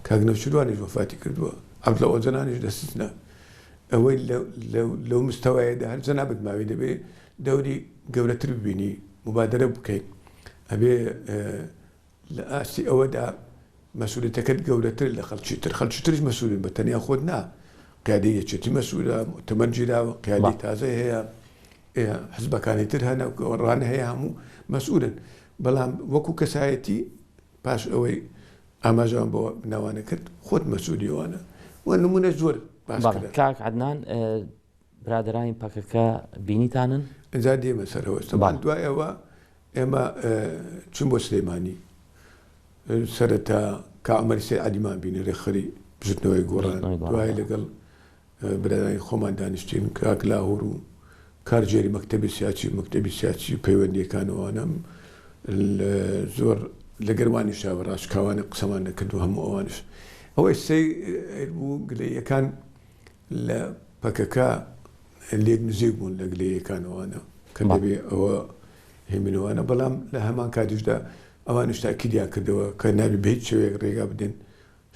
Speaker 2: کاک نەوشیروانیش وەفاتی کردووە عەبدوڵا ئۆجەلانیش لە سجنە ئەوەی لەو مستەوایەدا هەر جەنابت ماوی دەبێ دەوری گەورەتر ببینی موبادەرە بکەی ئەبێ لە ئاستی ئەوەدا مەسئولیەتەکەت گەورەتر لە خەڵکی تر خەڵکی تریش مەسئولن بە تەنیا خۆت نا قیادەی یەکێتی مەسئولە موئتەمەر گیراوە قیادەی تازە هەیە حزبەکانی تر هەنە گۆڕان هەیە هەموو مەسئولن بەڵام وەکو کەسایەتی. پاش ئەوەی ئاماژەمان بۆ ناوانە کرد خۆت مەسئولی ئەوانە و نمونە زۆر باس
Speaker 1: بەڵێ
Speaker 2: کرا.
Speaker 1: کاک عەدنان برادەرانی پەکەکە بینیتانن؟
Speaker 2: ئینجا دێمە سەرەوە تەبعەن
Speaker 1: بەڵێ.
Speaker 2: دوای ئەوە ئێمە چوین بۆ سلێمانی سەرەتا کاک عومەری سەید عەلیمان بینی رێکخەری بزوتنەوەی گۆڕان
Speaker 1: بزوتنەوەی گۆڕان
Speaker 2: دوای
Speaker 1: بەڵێ.
Speaker 2: لەگەڵ برادەرانی خۆمان دانیشتین کاک لاهور و کارگێری مەکتەبی سیاسی و مەکتەبی سیاسی و پەیوەندیەکان و ئەوانە زۆر لەگەر وانیشا بە ڕاشکاوانە قسەمان دەکرد و هەموو ئەوانش ئەوەی سەیر بوو گلەیەکان لە پەکەکە لێک نزیک بوون لە گلەیەکان ئەوانە کە دەبێ ئەوە هێمنەوانە بەڵام لە هەمان کاتیشدا ئەوانش تاکیدیان کردەوە کە نابێ بە هیچ شێوەیەک ڕێگا بدەن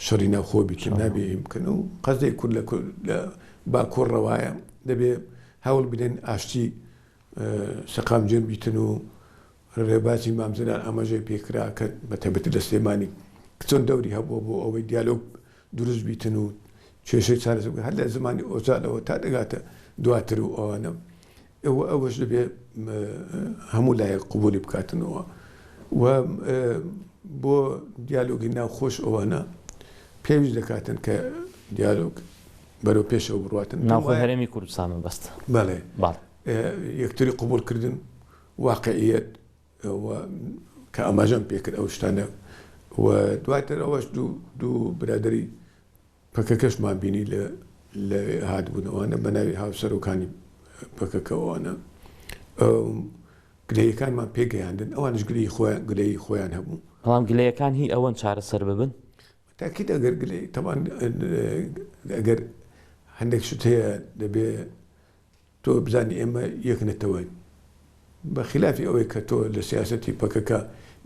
Speaker 2: شەڕی ناوخۆ بیتن نابێ هین بکەن و قەزیەی کورد لە لە باکوور ڕەوایە دەبێ هەوڵ بدەن ئاشتی سەقامگیر بیتن و ڕێبازی مام جەلال ئاماژەی پێکرا کە بە تایبەتی لە سلێمانی چۆن دەوری هەبووە بۆ ئەوەی دیالۆگ دروست بیتن و کێشەی چارەسەر بکەن هەر لە زمانی ئۆجالەوە تا دەگاتە دواتر و ئەوانە ئەوە ئەوەش دەبێ هەموو لایەک قبولی بکاتنەوە و بۆ دیالۆگی ناوخۆش ئەوانە پێویست دەکاتن کە دیالۆگ بەرەو پێشەوە بڕاتن.
Speaker 1: ناوخۆی هەرێمی کوردستان مەبەست.
Speaker 2: بەڵێ یەکتری قبوڵکردن واقعیەت و کە ئاماژەم پێکرد ئەو شتانە و دواتر ئەوەش دوو برادری پەکەکەشمان بینی لە لەوێ هاتبوون ئەوانە بە ناوی هاوسەرۆکانی پەکەکە ئەوانە گلەیەکانمان پێگەیاندن ئەوانش گلەی خۆیان گلەی خۆیان هەبوو.
Speaker 1: بەڵام گلەیەکان هی ئەوەن چارەسەر ببن؟
Speaker 2: تاکید ئەگەر گلەی تەبعەن ئەگەر هەندێک شت هەیە دەبێ تۆ بزانی ئێمە یەک نەتەوەین. بە خیلافی ئەوەی کە تۆ لە سیاسەتی پەکەکە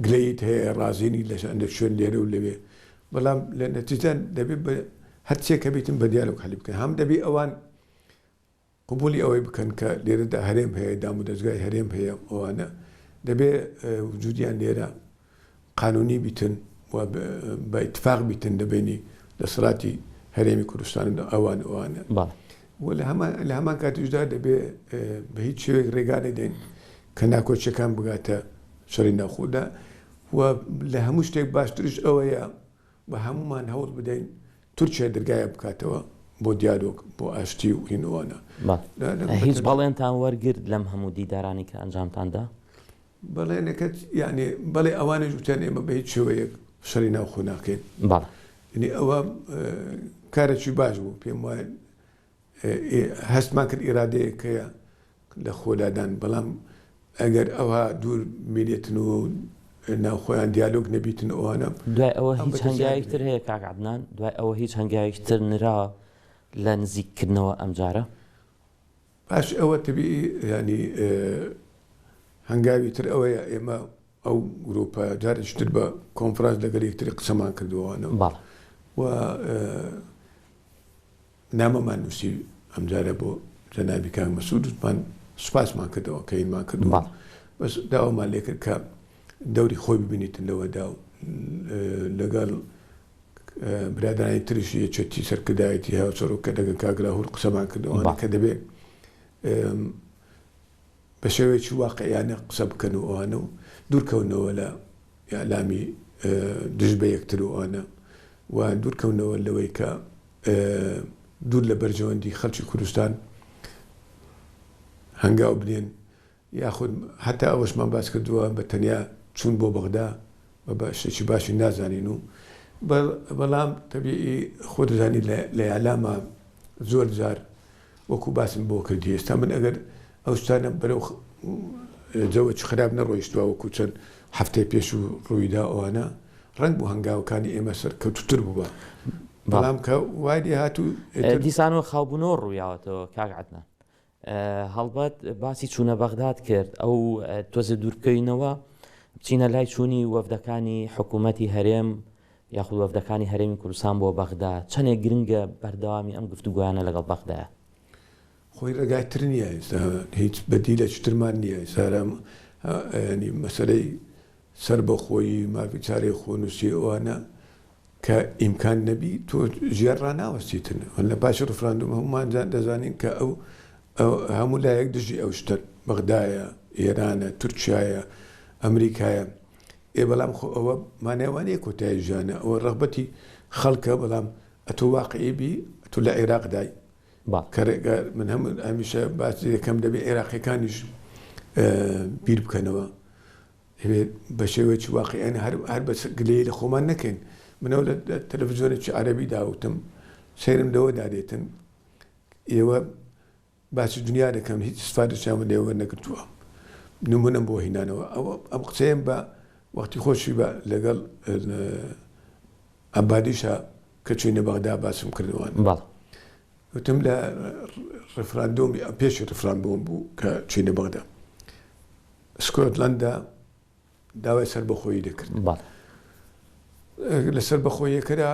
Speaker 2: گلەییت هەیە، ڕازی نیت لە هەندێک شوێن لێرە و لەوێ، بەڵام لە نەتیجە دەبێ بە هەرچیەک هەبیتن بە دیالۆگ حەلی بکەن. هەم دەبی ئەوان قبوڵی ئەوەی بکەن کە لێرەدا هەرێم هەیە، دامودەزگای هەرێم هەیە، ئەوانە دەبێ وجودیان لێرە قانونی بیتن و بە ئیتفاق بیتن لە بەینی دەسەڵاتی هەرێمی کوردستان و ئەوان و ئەوانە.
Speaker 1: بەڵێ.
Speaker 2: و لە هەمان لە هەمان کاتیشدا دەبێ بە هیچ شێوەیەک ڕێگا نەدەین کە ناکۆکیەکان بگاتە شەڕی ناوخۆدا و لە هەموو شتێک باشتریش ئەوەیە بە هەموومان هەوڵ بدەین تورکیا دەرگایە بکاتەوە بۆ دیالۆگ بۆ ئاشتی و هین ئەوانە.
Speaker 1: بەڵێ. هیچ بەڵێنتان وەرگرت لەم هەموو دیدارانەی کە ئەنجامتان دا؟
Speaker 2: بەڵێنەکەت یانی بەڵێ ئەوانیش وتیان ئێمە بە هیچ شێوەیەک شەڕی ناوخۆ ناکەین.
Speaker 1: بەڵێ.
Speaker 2: یانی ئەوە کارێکی باش بوو پێم وایە هەستمان کرد ئیرادەیەک هەیە لە خۆلادان بەڵام ئەگەر ئەوها دوور بمینێتن و ناوخۆیان دیالۆگ نەبیتن ئەوانە
Speaker 1: دوای ئەوە هیچ هەنگاوێکی تر هەیە کاک عەدنان؟ دوای ئەوە هیچ هەنگاوێکی تر نرا لە نزیککردنەوە ئەمجارە؟
Speaker 2: پاش ئەوە تەبیعی یانی هەنگاوی تر ئەوەیە ئێمە ئەو گروپە جارێکی تر بە کۆنفرانس لەگەڵ یەکتری قسەمان کردووانە و نامەمان نووسی ئەمجارە بۆ جەنابی کاک مەسعود وتمان سوپاسمان کردەوە کە هینمان کردووە بەس داوامان لێکرد کە دەوری خۆی ببینیتن لەوەدا و لەگەڵ برادەرانی تریشی یەکێتی سەرکردایەتی هاوسەرۆک کە لەگەڵ کاک لاهور قسەمان کرد ئەوانە کە دەبێ بە شێوەیەکی واقعیانە قسە بکەن و ئەوانە و دوورکەونەوە لە ئیعلامی دژ بە یەکتر و ئەوانە و دوورکەونەوە لەوەی کە دوور لە بەرژەوەندی خەڵکی کوردستان هەنگاو بنێن یاخود هەتا ئەوەشمان باس کردووە بە تەنیا چوون بۆ بەغدا بە بە شتێکی باشی نازانین و بەڵام تەبیعی خۆت دەزانی لە ئیعلاما زۆر جار وەکو باسم بۆ کردی ئێستا من ئەگەر ئەو شتانە بەرەو جەوەکی خراپ نەڕۆیشتووە وەکو چەند هەفتەی پێشوو ڕوویدا ئەوانە ڕەنگ بوو هەنگاوەکانی ئێمە سەرکەوتووتر بووبا بەڵام کە وای لێ هات و
Speaker 1: دیسانەوە خاوبوونەوە ڕوویاوەتەوە کاک عەدنان. هەڵبەت باسی چوونە بەغداد کرد ئەو تۆزێ دوور بکەوینەوە بچینە لای چوونی وەفدەکانی حکوومەتی هەرێم یاخود وەفدەکانی هەرێمی کوردستان بۆ بەغدا چەندێک گرنگە بەردەوامی ئەم گفتوگۆیانە لەگەڵ بەغدایە؟
Speaker 2: خۆی ڕێگای تر نییە ئێستا هیچ بەدیلێکی ترمان نییە ئێستا ینی مەسەلەی سەربەخۆیی مافی چارەی خۆنووسی ئەوانە کە ئیمکان نەبی تۆ ژیان ڕاناوەستیتن لە پاشی ڕفراندوم هەموومان دەزانین کە ئەو هەموو لایەک دژی ئەو شتەن بەغدایە ئێرانە تورکیایە ئەمریکایە. ئێ بەڵام خۆ ئەوە مانای وا نیە کۆتایی ژیانە، ئەوە ڕەغبەتی خەڵکە، بەڵام ئەتۆ واقعی بی ئەتۆ لە عێراق دای کە ڕێگە من هەم هەمیشە باسی دەکەم دەبێ عێراقیەکانیش بیر بکەنەوە دەبێت بە شێوەیەکی واقعیانە هەر هەر بەس گلەیی لە خۆمان نەکەین. منەوە لە تەلەڤزیۆنێکی عەرەبیدا وتم سەیرم لەوەدا دێتن ئێوە باسی دنیا دەکەن هیچ ئیسفادەشیان لێ وەرنەگرتووە نمونەم بۆ هینانەوە ئەوە ئەم قسەیەم بە وەختی خۆشی بە لەگەڵ عەبادیشا کە چوینە بەغدا باسم کردوان
Speaker 1: بەڵێ.
Speaker 2: وتم لە ڕفراندۆمی پێشی ڕفراندۆم بوو کە چوینە بەغدا سکۆتلەندا داوای سەربەخۆیی دەکرد.
Speaker 1: بەڵێ.
Speaker 2: لە سەربەخۆییەکەدا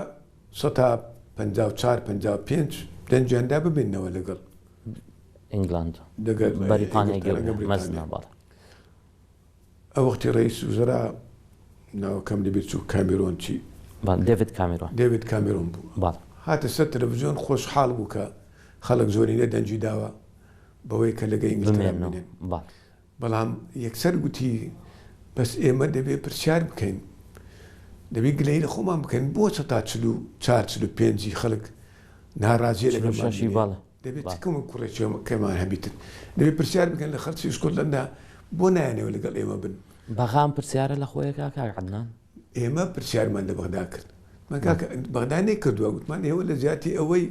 Speaker 2: سەتا 54 55 دەنگیان دا ببینەوە لەگەڵ
Speaker 1: ئینگلاند
Speaker 2: لەگەڵ
Speaker 1: بەریتانیای
Speaker 2: ئینگلتەرا،
Speaker 1: گەورە
Speaker 2: بەریتانیا.
Speaker 1: مەزنە بەڵێ.
Speaker 2: ئەو وەختی ڕئیس وزەرا ناوەکەم لەبیر چوو کامیرۆن چی؟
Speaker 1: بەڵێ دێڤید کامیرۆن.
Speaker 2: دێڤید کامیرۆن بوو.
Speaker 1: بەڵێ.
Speaker 2: هاتە سەر تەلەڤزیۆن خۆشحاڵ بوو کە خەڵک زۆرینە دەنگی داوە بەوەی کە لەگە ئینگلتەرا
Speaker 1: بمێننەوە
Speaker 2: بمێنن.
Speaker 1: بەڵێ.
Speaker 2: بەڵام یەکسەر گوتی، بەس ئێمە دەبێ پرسیار بکەین، دەبێ گلەیی لە خۆمان بکەین، بۆ سەتا 44، 45 ی خەڵک ناڕازییە لەگەڵمان
Speaker 1: 46ی
Speaker 2: بینێ؟
Speaker 1: بەڵێ
Speaker 2: دەبێ چ
Speaker 1: بەڵێ.
Speaker 2: کەم و کوڕێکیەکەمان هەبیتن؟ دەبێ پرسیار بکەین لە خەڵکی ئیسکۆتلەندا بۆ نایەنەوە لەگەڵ ئێمە بن؟
Speaker 1: بەغا ئەم پرسیارە لە خۆی ئەکا کاک عەدنان؟
Speaker 2: ئێمە پرسیارمان لە بەغدا کرد. وتمان کاکە بەغدا نەیکردووە، وتمان ئێوە لە جیاتی ئەوەی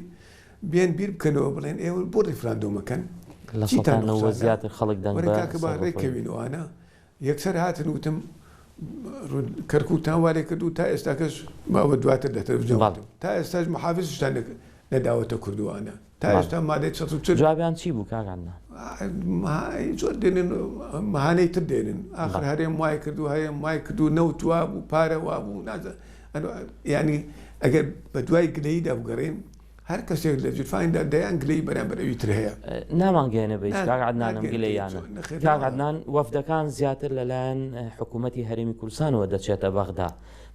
Speaker 2: بێن بیر بکەنەوە بڵێن ئێوە بۆ ڕیفراندۆم ئەکەن
Speaker 1: لە
Speaker 2: چیتان
Speaker 1: سەتا 90
Speaker 2: نوقسانە
Speaker 1: زیاتر خەڵک دەنگ
Speaker 2: وەرە
Speaker 1: بە
Speaker 2: کاکە با
Speaker 1: سەربەخۆیی.
Speaker 2: ڕێککەوین ئەوانە یەکسەر هاتن وتم کەرکوکتان وا لێ کرد و تا ئێستاکەش ئەوە دواتر لە تەلەفزیۆن
Speaker 1: بەڵێ.
Speaker 2: وتم تا ئێستاش محافزشتان نەداوەتە کورد و ئەوانە تا
Speaker 1: بەڵێ.
Speaker 2: ئێستا مادەی 140
Speaker 1: جوابیان چی بوو کاک عەدنان؟
Speaker 2: زۆر دێنن مەهانەی تر دێنن ئاخر
Speaker 1: بەڵێ.
Speaker 2: هەرێم وای کرد و هەرێم وای کرد و نەوت وابوو پارە وابوو نازانم یانی ئەگەر بە دوای گلەییدا بگەڕێین هەر کەسێک لە جیرفانیدا دەیان گلەیی بەرامبەر ئەوی تر هەیە.
Speaker 1: نامانگەیەنێ بە هیچ کاک عەدنان ئەم
Speaker 2: ناگەیەنێ
Speaker 1: گلەییانە.
Speaker 2: نەخێر
Speaker 1: کاک
Speaker 2: ناوە.
Speaker 1: عەدنان وەفدەکان زیاتر لەلایەن حکوومەتی هەرێمی کوردستانەوە دەچێتە بەغدا،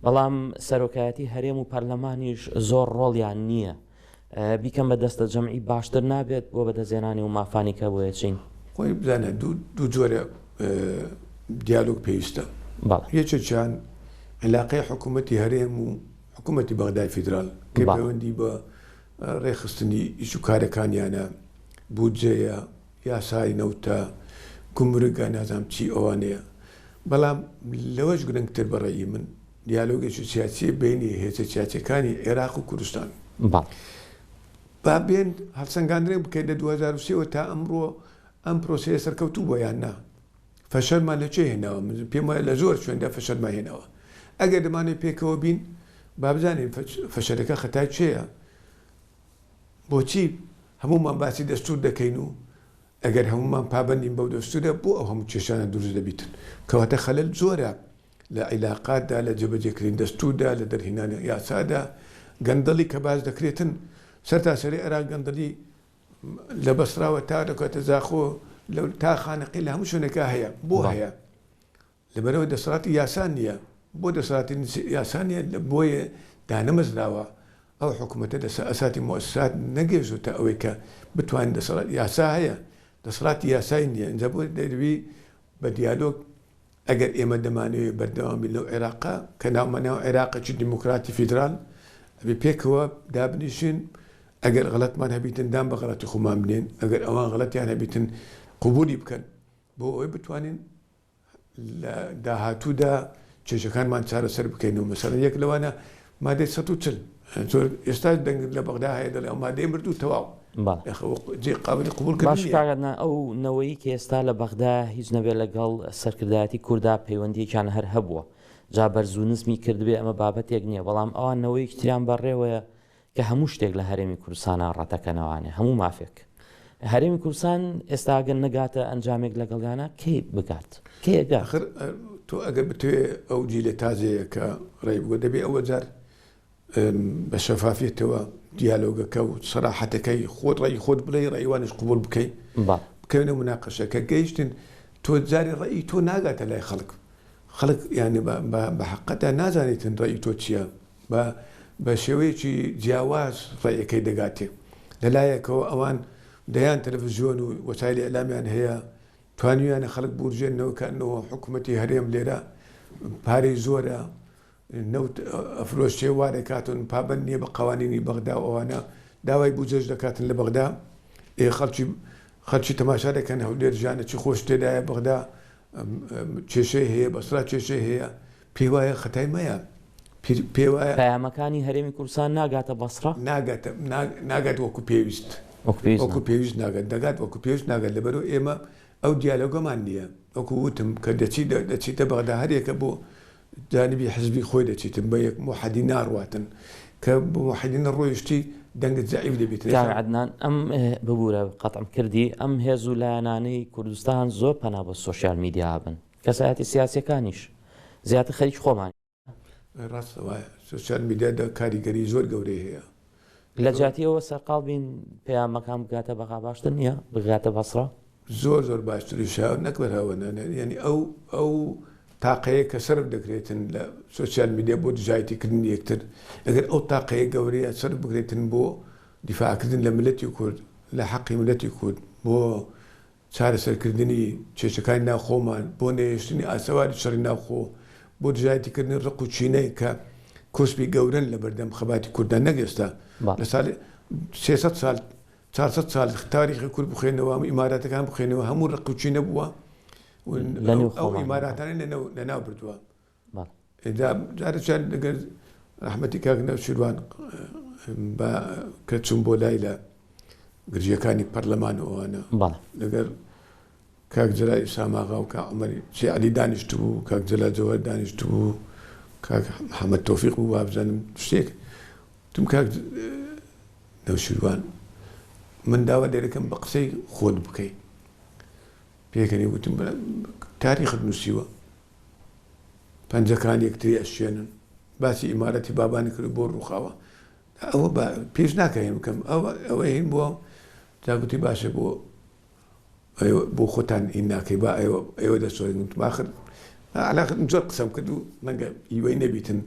Speaker 1: بەڵام سەرۆکایەتی هەرێم و پەرلەمانیش زۆر ڕۆڵیان نییە. بیکەن بە دەستە جەمعی باشتر نابێت بۆ بەدەستهێنانی و مافانی کە بۆیە چین؟
Speaker 2: خۆی بزانە دوو جۆرە دیالۆگ پێویستە.
Speaker 1: بەڵێ.
Speaker 2: یەکێکیان عیلاقەی حکوومەتی هەرێم و حکوومەتی بەغدای فیدرال کە پەیوەندی بە ڕێکخستنی ئیش و کارەکانیانە، بودجەیە، یاسای نەوتە، گومرگە، نازانم چی ئەوانەیە. بەڵام لەوەش گرنگتر بە ڕەئی من دیالۆگێکی سیاسییە بەینی هێزە سیاسییەکانی عێراق و کوردستان.
Speaker 1: بەڵێ.
Speaker 2: با بێن هەڵسەنگاندنێک بکەین لە 2003 وە تا ئەمڕۆ ئەم پرۆسەیە سەرکەوتوو بووە یان نا؟ فەشەلمان لە کوێ هێناوە؟ من پێم وایە لە زۆر شوێندا فەشەلمان هێناوە. ئەگەر دەمانەوێت پێکەوە بین، با بزانین فەشەلەکە خەتای کێیە؟ بۆچی هەموومان باسی دەستوور دەکەین و ئەگەر هەموومان پابەندین بەو دەستوورە بۆ ئەو هەموو کێشانە دروست دەبیتن؟ کەواتە خەلەل زۆرە لە عیلاقاتدا، لە جێبەجێکردنی دەستووردا، لە دەرهێنانی یاسادا، گەندەڵی کە باس دەکرێتن سەرتاسەری عێراق گەندەڵی لە بەسراوە تا دەکاتە زاخۆ تا خانەقین لە هەموو شوێنێکا هەیە. بۆ هەیە؟ لەبەرئەوەی دەسەڵاتی یاسا نییە. بۆ دەسەڵاتی یاسا نییە؟ بۆیە دانەمەزراوە. ئەو حکومەتە لەسەر ئەساتی موئەسسات نەگەیشتۆتە ئەوەی کە بتوانێت دەسەڵات یاسا هەیە، دەسەڵاتی یاسای نییە. ئینجا بۆ دەبی بە دیالۆگ ئەگەر ئێمە دەمانەوێت بەردەوام بین لەو عێراقە کە ناومان ناو عێراقێکی دیموکراتی فیدرال ئەبێ پێکەوە دابنیشین ئەگەر غەڵەتمان هەبیتن دان بە غەڵەتی خۆمان بنێن ئەگەر ئەوان غەڵەتیان هەبیتن قبولی بکەن بۆ ئەوەی بتوانین لە داهاتوودا کێشەکانمان چارەسەر بکەین و مەسەلەن یەک لەوانە مادەی 140 زۆر ئێستا دەنگ لە بەغدا هەیە دەڵێ ئەو مادەی مردوو تەواو
Speaker 1: بەڵێ.
Speaker 2: جێ قابلی قبوڵکردن
Speaker 1: باش
Speaker 2: نییە.
Speaker 1: کاک عەدنان ئەو نەوەی کە ئێستا لە بەغدا هیچ نەبێ لەگەڵ سەرکردایەتی کوردا پەیوەندیەکیان هەر هەبووە جا بەرز و نزمی کردبێ ئەمە بابەتێک نییە بەڵام ئەوان نەوەیەکی تریان بەڕێوەیە کە هەموو شتێک لە هەرێمی کوردستانا ڕەتەکەنەوانێ هەموو مافێک هەرێمی کوردستان ئێستا گەر نەگاتە ئەنجامێک لەگەڵیانە کەی بگات کەی ئەگات؟
Speaker 2: ئاخر تۆ ئەگەر بتەوێ ئەو جیلە تازەیە کە ڕێی بگۆ دەبێ ئەوە جار بە شەفافیەتەوە دیالۆگەکە و سەراحەتەکەی خۆت ڕێی خۆت بڵێی ڕێی وانیش قبوڵ بکەی بکەوینە مناقەشە کە گەیشتن تۆ جارێ ڕێی تۆ ناگاتە لای خەڵک خەڵک یانی بە حەقەتا نازانیتن ڕێی تۆ چییە بە بە شێوەیەکی جیاواز ڕێیەکەی دەگاتێ. لە لایەکەوە ئەوان دەیان تەلەفزیۆن و وەسایلی ئیعلامیان هەیە، توانیویانە خەڵک بورژێننەوە کە ئەنەوە حکوومەتی هەرێم لێرە پارەی زۆرە نەوت ئەفرۆشێ وا دەکاتن پابەند نییە بە قوانینی بەغدا و ئەوانە داوای بودجەش دەکاتن لە بەغدا ئێ خەڵکی خەڵکی تەماشا دەکەن هەولێر ژیانێکی خۆش تێدایە بەغدا کێشەی هەیە بەسرا کێشەی هەیە پێی وایە خەتای مەیە پێی وایە
Speaker 1: پەیامەکانی هەرێمی کوردستان ناگاتە بەسڕە؟
Speaker 2: ناگاتە ناگات وەکو پێویست وەکو پێویست ناگات دەگات وەکو پێویست ناگات لەبەرئەوە ئێمە ئەو دیالۆگەمان نییە وەکو وتم کە دەچی دەچیتە بەغدا هەریەکە بۆ جانبی حزبی خۆی دەچیتن بە یەک موحەدی ناڕواتن کە بە موحەدی نەڕۆیشتی دەنگت زەعیف دەبیتن.
Speaker 1: کاک عەدنان ئەم ببورە قەتعم کردی ئەم هێز و لایەنانەی کوردستان زۆر پەنا بۆ سۆشیال میدیا ئەبەن کەسایەتی سیاسیەکانیش زیاتر خەریکی خۆمان.
Speaker 2: ڕاستە وایە سۆشیال میدیا دا کاریگەری زۆر گەورەی هەیە.
Speaker 1: لە جیاتی ئەوە سەرقاڵ بین پەیامەکان بگاتە بەغا باشتر نییە بگاتە بەسڕە؟
Speaker 2: زۆر زۆر باشتریشە نەک بەر ئەوە یعنی ئەو ئەو تاقەیە کە سەرف دەکرێتن لە سۆسیال میدیا بۆ دژایەتی کردنی یەکتر ئەگەر ئەو تاقەیە گەورەیە سەرف بکرێتن بۆ دیفاعکردن لە ملەتی کورد لە حەقی ملەتی کورد بۆ چارەسەرکردنی کێشەکانی ناو خۆمان، بۆ نەهێشتنی ئاسەواری شەڕی ناوخۆ، بۆ دژایەتیکردنی ڕق و کینەی کە کۆسپی گەورەن لە بەردەم خەباتی کورددا نەک ئێستا لە ساڵی 300 ساڵ 400 ساڵ تاریخی کورد بخوێنەوە هەموو ئیماراتەکان بخوێنەوە هەموو ڕق و کینە بووە ئەو ئیماراتانەی لەناو بردووە. جا جارێکیان لەگەر ڕەحمەتی کاک نەوشیروان بە کە چووم بۆ لای لە گرژیەکانی پەرلەمان و ئەوانە لەگەر کاک جەلال ئیساماغا و کاک عومەری سێ عەلی دانیشتبوو کاک جەلال جەوهەر دانیشتبوو کاک محەمەد تۆفیق بوو وابزانم شتێک وتم کاک نەوشیروان من داوا لێ دەکەم بە قسەی خۆت بکەی پێکەنی وتم تاریخت نووسیوە پەنجەکان یەکتری ئەشکێنن باسی ئیمارەتی بابانی کرد بۆ ڕووخاوە ئەوە با پێش ناکە هین بکەم ئەوە ئەوە هین بووە جا گوتی باشە بۆ بۆ خۆتان هین ناکەی با ئێوە ئێوە دەسۆرن وتم ئاخر علاقە زۆر قسەم کرد و ڕەنگە هیوای نەبیتن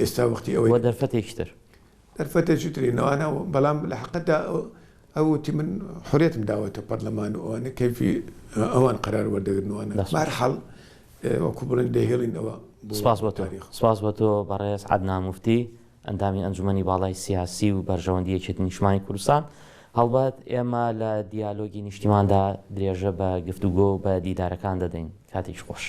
Speaker 2: ئێستا وەختی ئەوەی
Speaker 1: بۆ دەرفەتێکی تر
Speaker 2: دەرفەتێکی تری نەوانە بەڵام لە حەقەتدا ئەو وتی من حوریەتم داوەتە پەرلەمان و ئەوانە کەیفی ئەوان قەرار وەردەگرن وانە بەهەرحاڵ وەکو بڵێن دەیهێڵین ئەوە بۆ
Speaker 1: سپاس بۆ تۆ
Speaker 2: تاریخ.
Speaker 1: سپاس بۆ تۆ بەڕێز عەدنان موفتی ئەندامی ئەنجومەنی باڵای سیاسی و بەرژەوەندی یەکێتی نیشتمانی کوردستان. هەڵبەت ئێمە لە دیالۆگی نیشتیماندا درێژە بە گفتوگۆ و بە دیدارەکان دەدەین. کاتێکی خۆش.